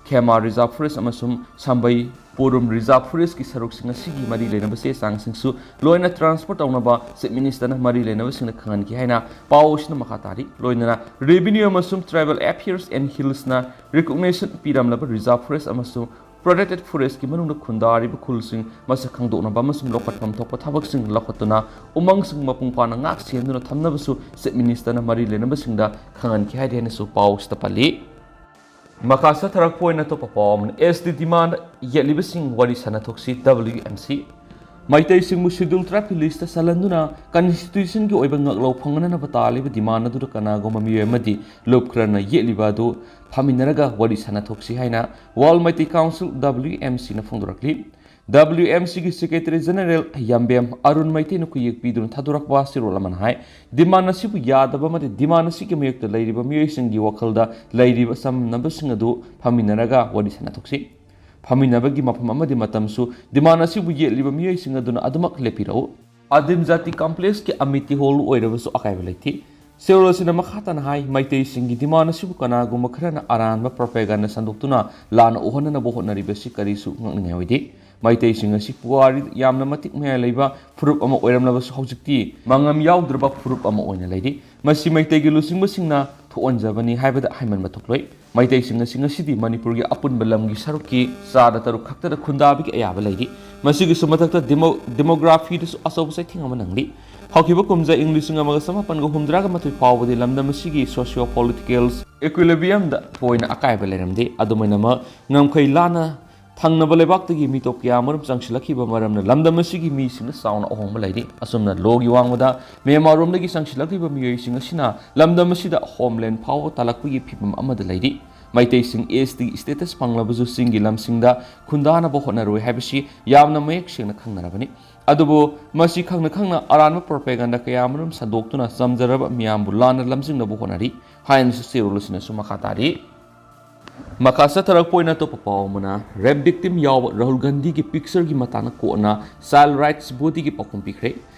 Khema reserve forest ꯑꯃꯁꯨꯡ ꯁꯝꯕꯩ ꯄꯣꯔꯨꯝ ꯔꯤꯖꯥꯔꯚ ꯐꯣꯔꯦꯁꯀꯤ ꯁꯔꯨꯛꯁꯤꯡ ꯑꯁꯤꯒꯤ ꯃꯔꯤ ꯂꯩꯅꯕ ꯆꯦ ꯆꯥꯡꯁꯤꯡꯁꯨ ꯂꯣꯏꯅ ꯇ꯭ꯔꯥꯟꯁꯐꯔ ꯇꯧꯅꯕ ꯆꯤꯐ ꯃꯤꯅꯤꯁꯇꯔꯅ ꯃꯔꯤ ꯂꯩꯅꯕꯁꯤꯡꯗ ꯈꯪꯍꯟꯈꯤ ꯍꯥꯏꯅ ꯄꯥꯎ ꯑꯁꯤꯅ ꯃꯈꯥ ꯇꯥꯔꯤ꯫ ꯂꯣꯏꯅꯅ ꯔꯦꯚꯤꯅ꯭ꯌꯨ ꯑꯃꯁꯨꯡ ꯇ꯭ꯔꯥꯏꯕꯦꯜ ꯑꯦꯐꯤꯌꯔꯁ ꯑꯦꯟ ꯍꯤꯜꯁꯅ ꯔꯤꯀꯣꯒꯅꯤꯁꯟ ꯄꯤꯔꯝꯂꯕ ꯔꯤꯖꯥꯔꯚ ꯐꯣꯔꯦꯁ ꯑꯃꯁꯨꯡ ꯄ꯭ꯔꯣꯇꯦꯛꯇꯦꯗ ꯐꯣꯔꯦꯁꯀꯤ ꯃꯅꯨꯡꯗ ꯈꯨꯟꯗꯥꯔꯤꯕ ꯈꯨꯜꯁꯤꯡ ꯃꯁꯛ ꯈꯪꯗꯣꯛꯅꯕ ꯑꯃꯁꯨꯡ ꯂꯧꯈꯠꯐꯝ ꯊꯣꯛꯄ ꯊꯕꯛꯁꯤꯡ ꯂꯧꯈꯠꯇꯨꯅ ꯎꯃꯪꯁꯤꯡ ꯃꯄꯨꯡ ꯐꯥꯅ ꯉꯥꯛ ꯁꯦꯟꯗꯨꯅ ꯊꯝꯅꯕꯁꯨ ꯆꯤꯐ ꯃꯤꯅꯤꯁꯇꯔꯅ ꯃꯔꯤ ꯂꯩꯅꯕꯁꯤꯡꯗ ꯈꯪꯍꯟꯈꯤ ꯍꯥꯏꯔꯤ ꯍꯥꯏꯅꯁꯨ ꯄꯥꯎ ꯑꯁꯤꯗ ꯄꯜꯂꯤ꯫ ꯃꯈꯥ ꯆꯠꯊꯔꯛꯄ ꯑꯣꯏꯅ ꯑꯇꯣꯞꯄ ꯄꯥꯎ ꯑꯃꯅ, ꯑꯦꯁ ꯇꯤ ꯗꯤꯃꯥꯟꯗ ꯌꯦꯠꯂꯤꯕꯁꯤꯡ ꯋꯥꯔꯤ ꯁꯥꯟꯅꯊꯣꯛꯁꯤ, ꯗꯕ꯭ꯂꯤꯌꯨ ꯑꯦꯝ ꯁꯤ꯫ ꯃꯩꯇꯩꯁꯤꯡꯕꯨ ꯁꯦꯗ꯭ꯌꯨꯜ ꯇ꯭ꯔꯥꯏꯕꯀꯤ ꯂꯤꯁꯇ ꯆꯜꯍꯟꯗꯨꯅ ꯀꯟꯁꯇꯤꯇ꯭ꯌꯨꯁꯟꯒꯤ ꯑꯣꯏꯕ ꯉꯥꯛꯂꯧ ꯐꯪꯅꯅꯕ ꯇꯥꯜꯂꯤꯕ ꯗꯤꯃꯥꯟ ꯑꯗꯨꯗ ꯀꯅꯥꯒꯨꯝꯕ ꯃꯤꯑꯣꯏ ꯑꯃꯗꯤ ꯂꯨꯞ ꯈꯔꯅ ꯌꯦꯠꯂꯤꯕ ꯑꯗꯨ ꯐꯝꯃꯤꯟꯅꯔꯒ ꯋꯥꯔꯤ ꯁꯥꯟꯅꯊꯣꯛꯁꯤ ꯍꯥꯏꯅ ꯋꯥꯔꯜ ꯃꯩꯇꯩ ꯀꯥꯎꯟꯁꯤꯜ, ꯗꯕ꯭ꯂꯤꯌꯨ ꯑꯦꯝ ꯁꯤꯅ ꯐꯣꯡꯗꯣꯔꯛꯂꯤ꯫ ꯗꯕ꯭ꯂꯤꯌꯨ ꯑꯦꯝ ꯁꯤꯒꯤ ꯁꯦꯀ꯭ꯔꯦꯇꯔꯤ ꯖꯦꯅꯔꯦꯜ ꯌꯥꯝꯕꯦꯝ ꯑꯔꯨꯟ ꯃꯩꯇꯩꯅ ꯈꯨꯌꯦꯛ ꯄꯤꯗꯨꯅ ꯊꯥꯗꯣꯔꯛꯄ ꯆꯦꯔꯣꯜ ꯑꯃꯅ ꯍꯥꯏ, ꯗꯤꯃꯥꯟ ꯑꯁꯤꯕꯨ ꯌꯥꯗꯕ ꯑꯃꯗꯤ ꯗꯤꯃꯥꯟ ꯑꯁꯤꯒꯤ ꯃꯥꯌꯣꯛꯇ ꯂꯩꯔꯤꯕ ꯃꯤꯑꯣꯏꯁꯤꯡꯒꯤ ꯋꯥꯈꯜꯗ ꯂꯩꯔꯤꯕ ꯆꯃꯝꯅꯕꯁꯤꯡ ꯑꯗꯨ ꯐꯝꯃꯤꯟꯅꯔꯒ ꯋꯥꯔꯤ ꯁꯥꯟꯅꯊꯣꯛꯁꯤ꯫ ꯐꯝꯃꯤꯟꯅꯕꯒꯤ ꯃꯐꯝ ꯑꯃꯗꯤ ꯃꯇꯝꯁꯨ ꯗꯤꯃꯥꯟ ꯑꯁꯤꯕꯨ ꯌꯦꯠꯂꯤꯕ ꯃꯤꯑꯣꯏꯁꯤꯡ ꯑꯗꯨꯅ ꯑꯗꯨꯃꯛ ꯂꯦꯞꯄꯤꯔꯛꯎ꯫ ꯑꯗꯤꯝ ꯖꯥꯇꯤ ꯀꯝꯄ꯭ꯂꯦꯛꯁꯀꯤ ꯑꯃꯤꯇꯤ ꯍꯣꯜ ꯑꯣꯏꯔꯕꯁꯨ ꯑꯀꯥꯏꯕ ꯂꯩꯇꯦ꯫ ꯆꯦꯔꯣꯜ ꯑꯁꯤꯅ ꯃꯈꯥ ꯇꯥꯅ ꯍꯥꯏ, ꯃꯩꯇꯩꯁꯤꯡꯒꯤ ꯗꯤꯃꯥꯟ ꯑꯁꯤꯕꯨ ꯀꯅꯥꯒꯨꯝꯕ ꯈꯔꯅ ꯑꯔꯥꯟꯕ ꯄ꯭ꯔꯣꯄꯦꯒꯥꯟꯗ ꯁꯟꯗꯣꯛꯇꯨꯅ ꯂꯥꯟꯅ ꯎꯍꯟꯅꯅꯕ ꯍꯣꯠꯅꯔꯤꯕꯁꯤ ꯀꯔꯤꯁꯨ ꯉꯛꯅꯤꯡꯉꯥꯏ ꯑꯣꯏꯗꯦ꯫ ꯃꯩꯇꯩꯁꯤꯡ ꯑꯁꯤ ꯄꯨꯋꯥꯔꯤꯗ ꯌꯥꯝꯅ ꯃꯇꯤꯛ ꯃꯌꯥꯏ ꯂꯩꯕ ꯐꯨꯔꯨꯞ ꯑꯃ ꯑꯣꯏꯔꯝꯂꯕꯁꯨ ꯍꯧꯖꯤꯛꯇꯤ ꯃꯉꯝ ꯌꯥꯎꯗ꯭ꯔꯕ ꯐꯨꯔꯨꯞ ꯑꯃ ꯑꯣꯏꯅ ꯂꯩꯔꯤ꯫ ꯃꯁꯤ ꯃꯩꯇꯩꯒꯤ ꯂꯨꯆꯤꯡꯕꯁꯤꯡꯅ ꯊꯣꯛꯍꯟꯖꯕꯅꯤ ꯍꯥꯏꯕꯗ ꯍꯥꯏꯃꯟꯕ ꯊꯣꯛꯂꯣꯏ꯫ ꯃꯩꯇꯩꯁꯤꯡ ꯑꯁꯤ ꯉꯁꯤꯗꯤ ꯃꯅꯤꯄꯨꯔꯒꯤ ꯑꯄꯨꯟꯕ ꯂꯝꯒꯤ ꯁꯔꯨꯛꯀꯤ ꯆꯥꯗ ꯇꯔꯨꯛ ꯈꯛꯇꯗ ꯈꯨꯟꯗꯥꯕꯒꯤ ꯑꯌꯥꯕ ꯂꯩꯔꯤ꯫ ꯃꯁꯤꯒꯤꯁꯨ ꯃꯊꯛꯇ ꯗꯤꯃꯣ-, ꯗꯤꯃꯣꯒ꯭ꯔꯥꯐꯤꯗꯁꯨ ꯑꯆꯧꯕ ꯆꯩꯊꯦꯡ ꯑꯃ ꯅꯪꯂꯤ꯫ ꯍꯧꯈꯤꯕ ꯀꯨꯝꯖꯥ ꯏꯪ ꯂꯤꯁꯤꯡ ꯑꯃꯒ ꯆꯃꯥꯄꯟꯒ ꯍꯨꯝꯗ꯭ꯔꯥꯒ ꯃꯥꯊꯣꯏ ꯐꯥꯎꯕꯗꯤ ꯂꯝꯗꯝ ꯑꯁꯤꯒꯤ socio political equilibriumꯗ ꯊꯣꯏꯅ ꯑꯀꯥꯏꯕ ꯂꯩꯔꯝꯗꯦ꯫ ꯑꯗꯨꯝ ꯑꯣꯏꯅꯃꯛ, ꯉꯝꯈꯩ ꯂꯥꯟꯅ ꯊꯪꯅꯕ ꯂꯩꯕꯥꯛꯇꯒꯤ ꯃꯤꯇꯣꯞ ꯀꯌꯥ ꯑꯃꯔꯣꯝ ꯆꯪꯁꯤꯜꯂꯛꯈꯤꯕ ꯃꯔꯝꯅ ꯂꯝꯗꯝ ꯑꯁꯤꯒꯤ ꯃꯤꯁꯤꯡꯗ ꯆꯥꯎꯅ ꯑꯍꯣꯡꯕ ꯂꯩꯔꯤ꯫ ꯑꯁꯨꯝꯅ ꯂꯣꯒꯤ ꯋꯥꯡꯃꯗ ꯃ꯭ꯌꯥꯟꯃꯥꯔꯔꯣꯝꯗꯒꯤ ꯆꯪꯁꯤꯜꯂꯛꯂꯤꯕ ꯃꯤꯑꯣꯏꯁꯤꯡ ꯑꯁꯤꯅ ꯂꯝꯗꯝ ꯑꯁꯤꯗ ꯍꯣꯝꯂꯦꯟ ꯐꯥꯎꯕ ꯇꯥꯜꯂꯛꯄꯒꯤ ꯐꯤꯚꯝ ꯑꯃꯗ ꯂꯩꯔꯤ꯫ ꯃꯩꯇꯩꯁꯤꯡ ꯑꯦꯁ ꯇꯤ status ꯐꯪꯂꯕꯁꯨ ꯆꯤꯡꯒꯤ ꯂꯝꯁꯤꯡꯗ ꯈꯨꯟꯗꯥꯅꯕ ꯍꯣꯠꯅꯔꯣꯏ ꯍꯥꯏꯕꯁꯤ ꯌꯥꯝꯅ ꯃꯌꯦꯛ ꯁꯦꯡꯅ ꯈꯪꯅꯔꯕꯅꯤ꯫ ꯑꯗꯨꯕꯨ ꯃꯁꯤ ꯈꯪꯅ ꯈꯪꯅ ꯑꯔꯥꯟꯕ ꯄ꯭ꯔꯣꯄꯦꯒꯥꯟꯗꯥ ꯀꯌꯥ ꯑꯃꯔꯣꯝ ꯁꯟꯗꯣꯛꯇꯨꯅ ꯆꯝꯖꯔꯕ ꯃꯤꯌꯥꯝꯕꯨ ꯂꯥꯟꯅ ꯂꯝꯖꯤꯡꯅꯕ ꯍꯣꯠꯅꯔꯤ ꯍꯥꯏꯅꯁꯨ ꯆꯦꯔꯣꯜ ꯑꯁꯤꯅꯁꯨ ꯃꯈꯥ ꯇꯥꯔꯤ꯫ ꯃꯈꯥ ꯆꯠꯊꯔꯛꯄ ꯑꯣꯏꯅ ꯑꯇꯣꯞꯄ ꯄꯥꯎ ꯑꯃꯅ, ꯔꯦꯞ ꯚꯤꯛꯇꯤꯝ ꯌꯥꯎꯕ ꯔꯥꯍꯨꯜ ꯒꯥꯟꯙꯤꯒꯤ ꯄꯤꯛꯆꯔꯒꯤ ꯃꯇꯥꯡꯗ ꯀꯣꯔꯠꯅ ꯆꯥꯏꯜ ꯔꯥꯏꯠꯁ ꯕꯣꯗꯤꯒꯤ ꯄꯥꯎꯈꯨꯝ ꯄꯤꯈ꯭ꯔꯦ꯫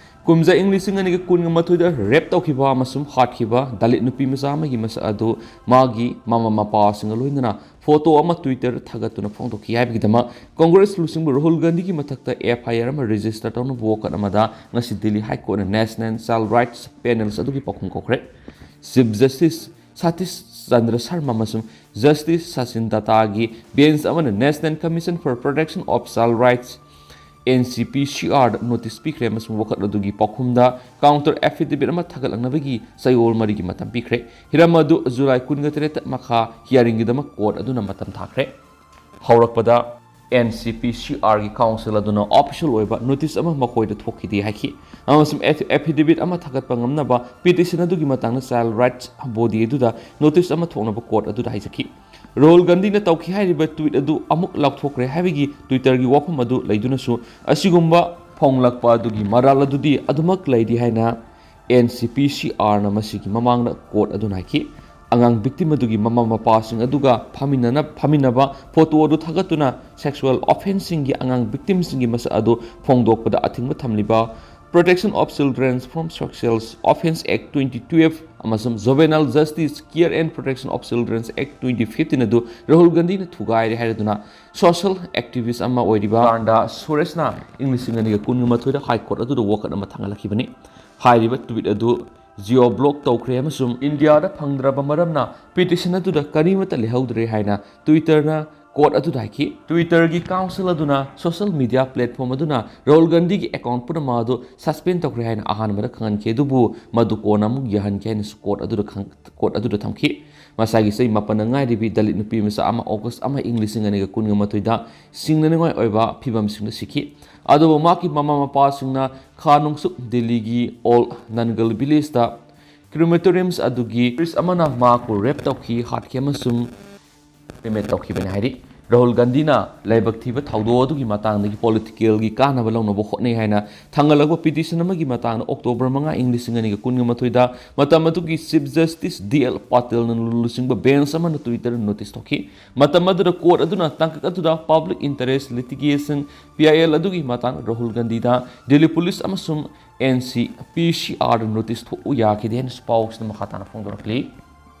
ꯀꯨꯝꯖꯥ ꯏꯪ ꯂꯤꯁꯤꯡ ꯑꯅꯤꯒ ꯀꯨꯟꯒ ꯃꯥꯊꯣꯏꯗ ꯔꯦꯞ ꯇꯧꯈꯤꯕ ꯑꯃꯁꯨꯡ ꯍꯥꯠꯈꯤꯕ ꯗꯂꯤꯠ ꯅꯨꯄꯤ ꯃꯆꯥ ꯑꯃꯒꯤ ꯃꯁꯛ ꯑꯗꯨ ꯃꯥꯒꯤ ꯃꯃꯥ ꯃꯄꯥꯁꯤꯡꯒ ꯂꯣꯏꯅꯅ ꯐꯣꯇꯣ ꯑꯃ Twitter ꯊꯥꯒꯠꯇꯨꯅ ꯐꯣꯡꯗꯣꯛꯈꯤ ꯍꯥꯏꯕꯒꯤꯗꯃꯛ ꯀꯣꯡꯒ꯭ꯔꯦꯁ ꯂꯨꯆꯤꯡꯕ ꯔꯥꯍꯨꯜ ꯒꯥꯟꯙꯤꯒꯤ ꯃꯊꯛꯇ F I R ꯑꯃ register ꯇꯧꯅꯕ ꯋꯥꯀꯠ ꯑꯃꯗ ꯉꯁꯤ ꯗꯤꯜꯂꯤ ꯍꯥꯏ ꯀꯣꯔꯠꯅ National Child Rights Panels ꯑꯗꯨꯒꯤ ꯄꯥꯎꯈꯨꯝ ꯀꯧꯈ꯭ꯔꯦ꯫ ꯆꯤꯐ ꯖꯁꯇꯤꯁ ꯁꯇꯤꯁ ꯆꯟꯗ꯭ꯔ ꯁꯔꯃ ꯑꯃꯁꯨꯡ ꯖꯁꯇꯤꯁ ꯁꯆꯤꯟ ꯗꯠꯇꯥꯒꯤ ꯕꯦꯟꯆ ꯑꯃꯅ National Commission for Protection of Child Rights, N C P C R the notice ꯄꯤꯈ꯭ꯔꯦ ꯑꯃꯁꯨꯡ ꯋꯥꯀꯠ ꯑꯗꯨꯒꯤ ꯄꯥꯎꯈꯨꯝꯗ counter affidavit ꯑꯃ ꯊꯥꯒꯠꯂꯛꯅꯕꯒꯤ ꯆꯌꯣꯜ ꯃꯔꯤꯒꯤ ꯃꯇꯝ ꯄꯤꯈ꯭ꯔꯦ꯫ ꯍꯤꯔꯝ ꯑꯗꯨ ꯖꯨꯂꯥꯏ ꯀꯨꯟꯒ ꯇꯔꯦꯠꯇ ꯃꯈꯥ hearing ꯒꯤꯗꯃꯛ ꯀꯣꯔꯠ ꯑꯗꯨꯅ ꯃꯇꯝ ꯊꯥꯈ꯭ꯔꯦ꯫ ꯍꯧꯔꯛꯄꯗ N C P C R ꯒꯤ counsel ꯑꯗꯨꯅ official ꯑꯣꯏꯕ ꯅꯣꯇꯤꯁ ꯑꯃ ꯃꯈꯣꯏꯗ ꯊꯣꯛꯈꯤꯗꯦ ꯍꯥꯏꯈꯤ ꯑꯃꯁꯨꯡ affidavit ꯑꯃ ꯊꯥꯒꯠꯄ ꯉꯝꯅꯕ petition ꯑꯗꯨꯒꯤ ꯃꯇꯥꯡꯗ Child Rights Body ꯑꯗꯨꯗ ꯅꯣꯇꯤꯁ ꯑꯃ ꯊꯣꯛꯅꯕ ꯀꯣꯔꯠ ꯑꯗꯨꯗ ꯍꯥꯏꯖꯈꯤ꯫ ꯔꯥꯍꯨꯜ ꯒꯥꯟꯙꯤꯅ ꯇꯧꯈꯤ ꯍꯥꯏꯔꯤꯕ ꯇ꯭ꯋꯤꯠ ꯑꯗꯨ ꯑꯃꯨꯛ ꯂꯥꯎꯊꯣꯛꯈ꯭ꯔꯦ ꯍꯥꯏꯕꯒꯤ Twitter ꯒꯤ ꯋꯥꯐꯝ ꯑꯗꯨ ꯂꯩꯗꯨꯅꯁꯨ, ꯑꯁꯤꯒꯨꯝꯕ ꯐꯣꯡꯂꯛꯄ ꯑꯗꯨꯒꯤ ꯃꯔꯥꯜ ꯑꯗꯨꯗꯤ ꯑꯗꯨꯃꯛ ꯂꯩꯔꯤ ꯍꯥꯏꯅ N C P C R ꯅ ꯃꯁꯤꯒꯤ ꯃꯃꯥꯡꯗ ꯀꯣꯔꯠ ꯑꯗꯨꯅ ꯍꯥꯏꯈꯤ꯫ ꯑꯉꯥꯡ ꯚꯤꯛꯇꯤꯝ ꯑꯗꯨꯒꯤ ꯃꯃꯥ ꯃꯄꯥꯁꯤꯡ ꯑꯗꯨꯒ ꯐꯝꯃꯤꯟꯅꯅ ꯐꯝꯃꯤꯟꯅꯕ ꯐꯣꯇꯣ ꯑꯗꯨ ꯊꯥꯒꯠꯇꯨꯅ sexual offence ꯁꯤꯡꯒꯤ ꯑꯉꯥꯡ ꯚꯤꯛꯇꯤꯝ ꯁꯤꯡꯒꯤ ꯃꯁꯛ ꯑꯗꯨ ꯐꯣꯡꯗꯣꯛꯄꯗ ꯑꯊꯤꯡꯕ ꯊꯝꯂꯤꯕ Protection of Children from Sexual Offence Act twenty twelve ꯑꯃꯁꯨꯡ Juvenile Justice Care and Protection of Children Act twenty fifteen ꯑꯗꯨ ꯔꯥꯍꯨꯜ ꯒꯥꯟꯙꯤꯅ ꯊꯨꯒꯥꯏꯔꯦ ꯍꯥꯏꯔꯗꯨꯅ social activist ꯑꯃ ꯑꯣꯏꯔꯤꯕ ꯀꯥꯟꯗꯥ ꯁꯨꯔꯦꯁꯅ ꯏꯪ ꯂꯤꯁꯤꯡ ꯑꯅꯤꯒ ꯀꯨꯟꯒ ꯃꯥꯊꯣꯏꯗ ꯍꯥꯏ ꯀꯣꯔꯠ ꯑꯗꯨꯗ ꯋꯥꯀꯠ ꯑꯃ ꯊꯥꯡꯒꯠꯂꯛꯈꯤꯕꯅꯤ꯫ ꯍꯥꯏꯔꯤꯕ ꯇ꯭ꯋꯤꯠ ꯑꯗꯨ ꯖꯤꯑꯣ ꯕ꯭ꯂꯣꯛ ꯇꯧꯈ꯭ꯔꯦ ꯑꯃꯁꯨꯡ ꯏꯟꯗꯤꯌꯥꯗ ꯐꯪꯗ꯭ꯔꯕ ꯃꯔꯝꯅ petition ꯑꯗꯨꯗ ꯀꯔꯤꯃꯠꯇ ꯂꯩꯍꯧꯗ꯭ꯔꯦ ꯍꯥꯏꯅ Twitter ꯅ ꯀꯣꯔꯠ ꯑꯗꯨꯗ ꯍꯥꯏꯈꯤ꯫ Twitter ꯒꯤ counsel ꯑꯗꯨꯅ social media platform ꯑꯗꯨꯅ ꯔꯥꯍꯨꯜ ꯒꯥꯟꯙꯤꯒꯤ account ꯄꯨꯝꯅꯃꯛ ꯑꯗꯨ suspend ꯇꯧꯈ꯭ꯔꯦ ꯍꯥꯏꯅ ꯑꯍꯥꯟꯕꯗ ꯈꯪꯍꯟꯈꯤ, ꯑꯗꯨꯕꯨ ꯃꯗꯨ ꯀꯣꯟꯅ ꯑꯃꯨꯛ ꯌꯥꯍꯟꯈꯤ ꯍꯥꯏꯅꯁꯨ ꯀꯣꯔꯠ ꯑꯗꯨꯗ ꯈꯪ-, ꯀꯣꯔꯠ ꯑꯗꯨꯗ ꯊꯝꯈꯤ꯫ ꯃꯁꯥꯒꯤ ꯆꯍꯤ ꯃꯥꯄꯟꯗ ꯉꯥꯏꯔꯤꯕꯤ ꯗꯂꯤꯠ ꯅꯨꯄꯤ ꯃꯆꯥ ꯑꯃ ꯑꯣꯒꯁ ꯑꯃ ꯏꯪ ꯂꯤꯁꯤꯡ ꯑꯅꯤꯒ ꯀꯨꯟꯒ ꯃꯥꯊꯣꯏꯗ ꯁꯤꯡꯅꯅꯤꯡꯉꯥꯏ ꯑꯣꯏꯕ ꯐꯤꯕꯝꯁꯤꯡꯗ ꯁꯤꯈꯤ꯫ ꯑꯗꯨꯕꯨ ꯃꯍꯥꯛꯀꯤ ꯃꯃꯥ ꯃꯄꯥꯁꯤꯡꯅ ꯈꯥ ꯅꯣꯡꯆꯨꯞ ꯗꯤꯜꯂꯤꯒꯤ ꯑꯣꯜ ꯅꯟꯒꯜ ꯚꯤꯂꯦꯖꯇ crematoriums ꯑꯗꯨꯒꯤ priest ꯑꯃꯅ ꯃꯍꯥꯛꯄꯨ ꯔꯦꯞ ꯇꯧꯈꯤ, ꯍꯥꯠꯈꯤ ꯑꯃꯁꯨꯡ cremate ꯇꯧꯈꯤꯕꯅꯤ ꯍꯥꯏꯔꯤ꯫ ꯔꯥꯍꯨꯜ ꯒꯥꯟꯙꯤꯅ ꯂꯥꯏꯕꯛ ꯊꯤꯕ ꯊꯧꯗꯣꯛ ꯑꯗꯨꯒꯤ ꯃꯇꯥꯡꯗꯒꯤ ꯄꯣꯂꯤꯇꯤꯀꯦꯜꯒꯤ ꯀꯥꯟꯅꯕ ꯂꯧꯅꯕ ꯍꯣꯠꯅꯩ ꯍꯥꯏꯅ ꯊꯥꯡꯒꯠꯂꯛꯄ ꯄꯤꯇꯤꯁꯟ ꯑꯃꯒꯤ ꯃꯇꯥꯡꯗ ꯑꯣꯛꯇꯣꯕꯔ ꯃꯉꯥ, ꯏꯪ ꯂꯤꯁꯤꯡ ꯑꯅꯤꯒ ꯀꯨꯟꯒ ꯃꯥꯊꯣꯏꯗ ꯃꯇꯝ ꯑꯗꯨꯒꯤ ꯆꯤꯐ ꯖꯁꯇꯤꯁ ꯗꯤ ꯑꯦꯜ ꯄꯥꯇꯤꯜꯅ ꯂꯨꯆꯤꯡꯕ ꯕꯦꯟꯆ ꯑꯃꯅ ꯇ꯭ꯋꯤꯇꯔꯗ ꯅꯣꯇꯤꯁ ꯊꯣꯛꯈꯤ꯫ ꯃꯇꯝ ꯑꯗꯨꯗ ꯀꯣꯔꯠ ꯑꯗꯨꯅ ꯇꯥꯡꯀꯛ ꯑꯗꯨꯗ public interest litigation, P I L, ꯑꯗꯨꯒꯤ ꯃꯇꯥꯡꯗ ꯔꯥꯍꯨꯜ ꯒꯥꯟꯙꯤꯗ ꯗꯤꯜꯂꯤ ꯄꯨꯂꯤꯁ ꯑꯃꯁꯨꯡ ꯑꯦꯟ ꯁꯤ ꯄꯤ ꯁꯤ ꯑꯥꯔꯗ ꯅꯣꯇꯤꯁ ꯊꯣꯛꯎ ꯌꯥꯈꯤꯗꯦ ꯍꯥꯏꯅꯁꯨ ꯄꯥꯎꯁꯤꯗ ꯃꯈꯥ ꯇꯥꯅ ꯐꯣꯡꯗꯣꯔꯛꯂꯤ꯫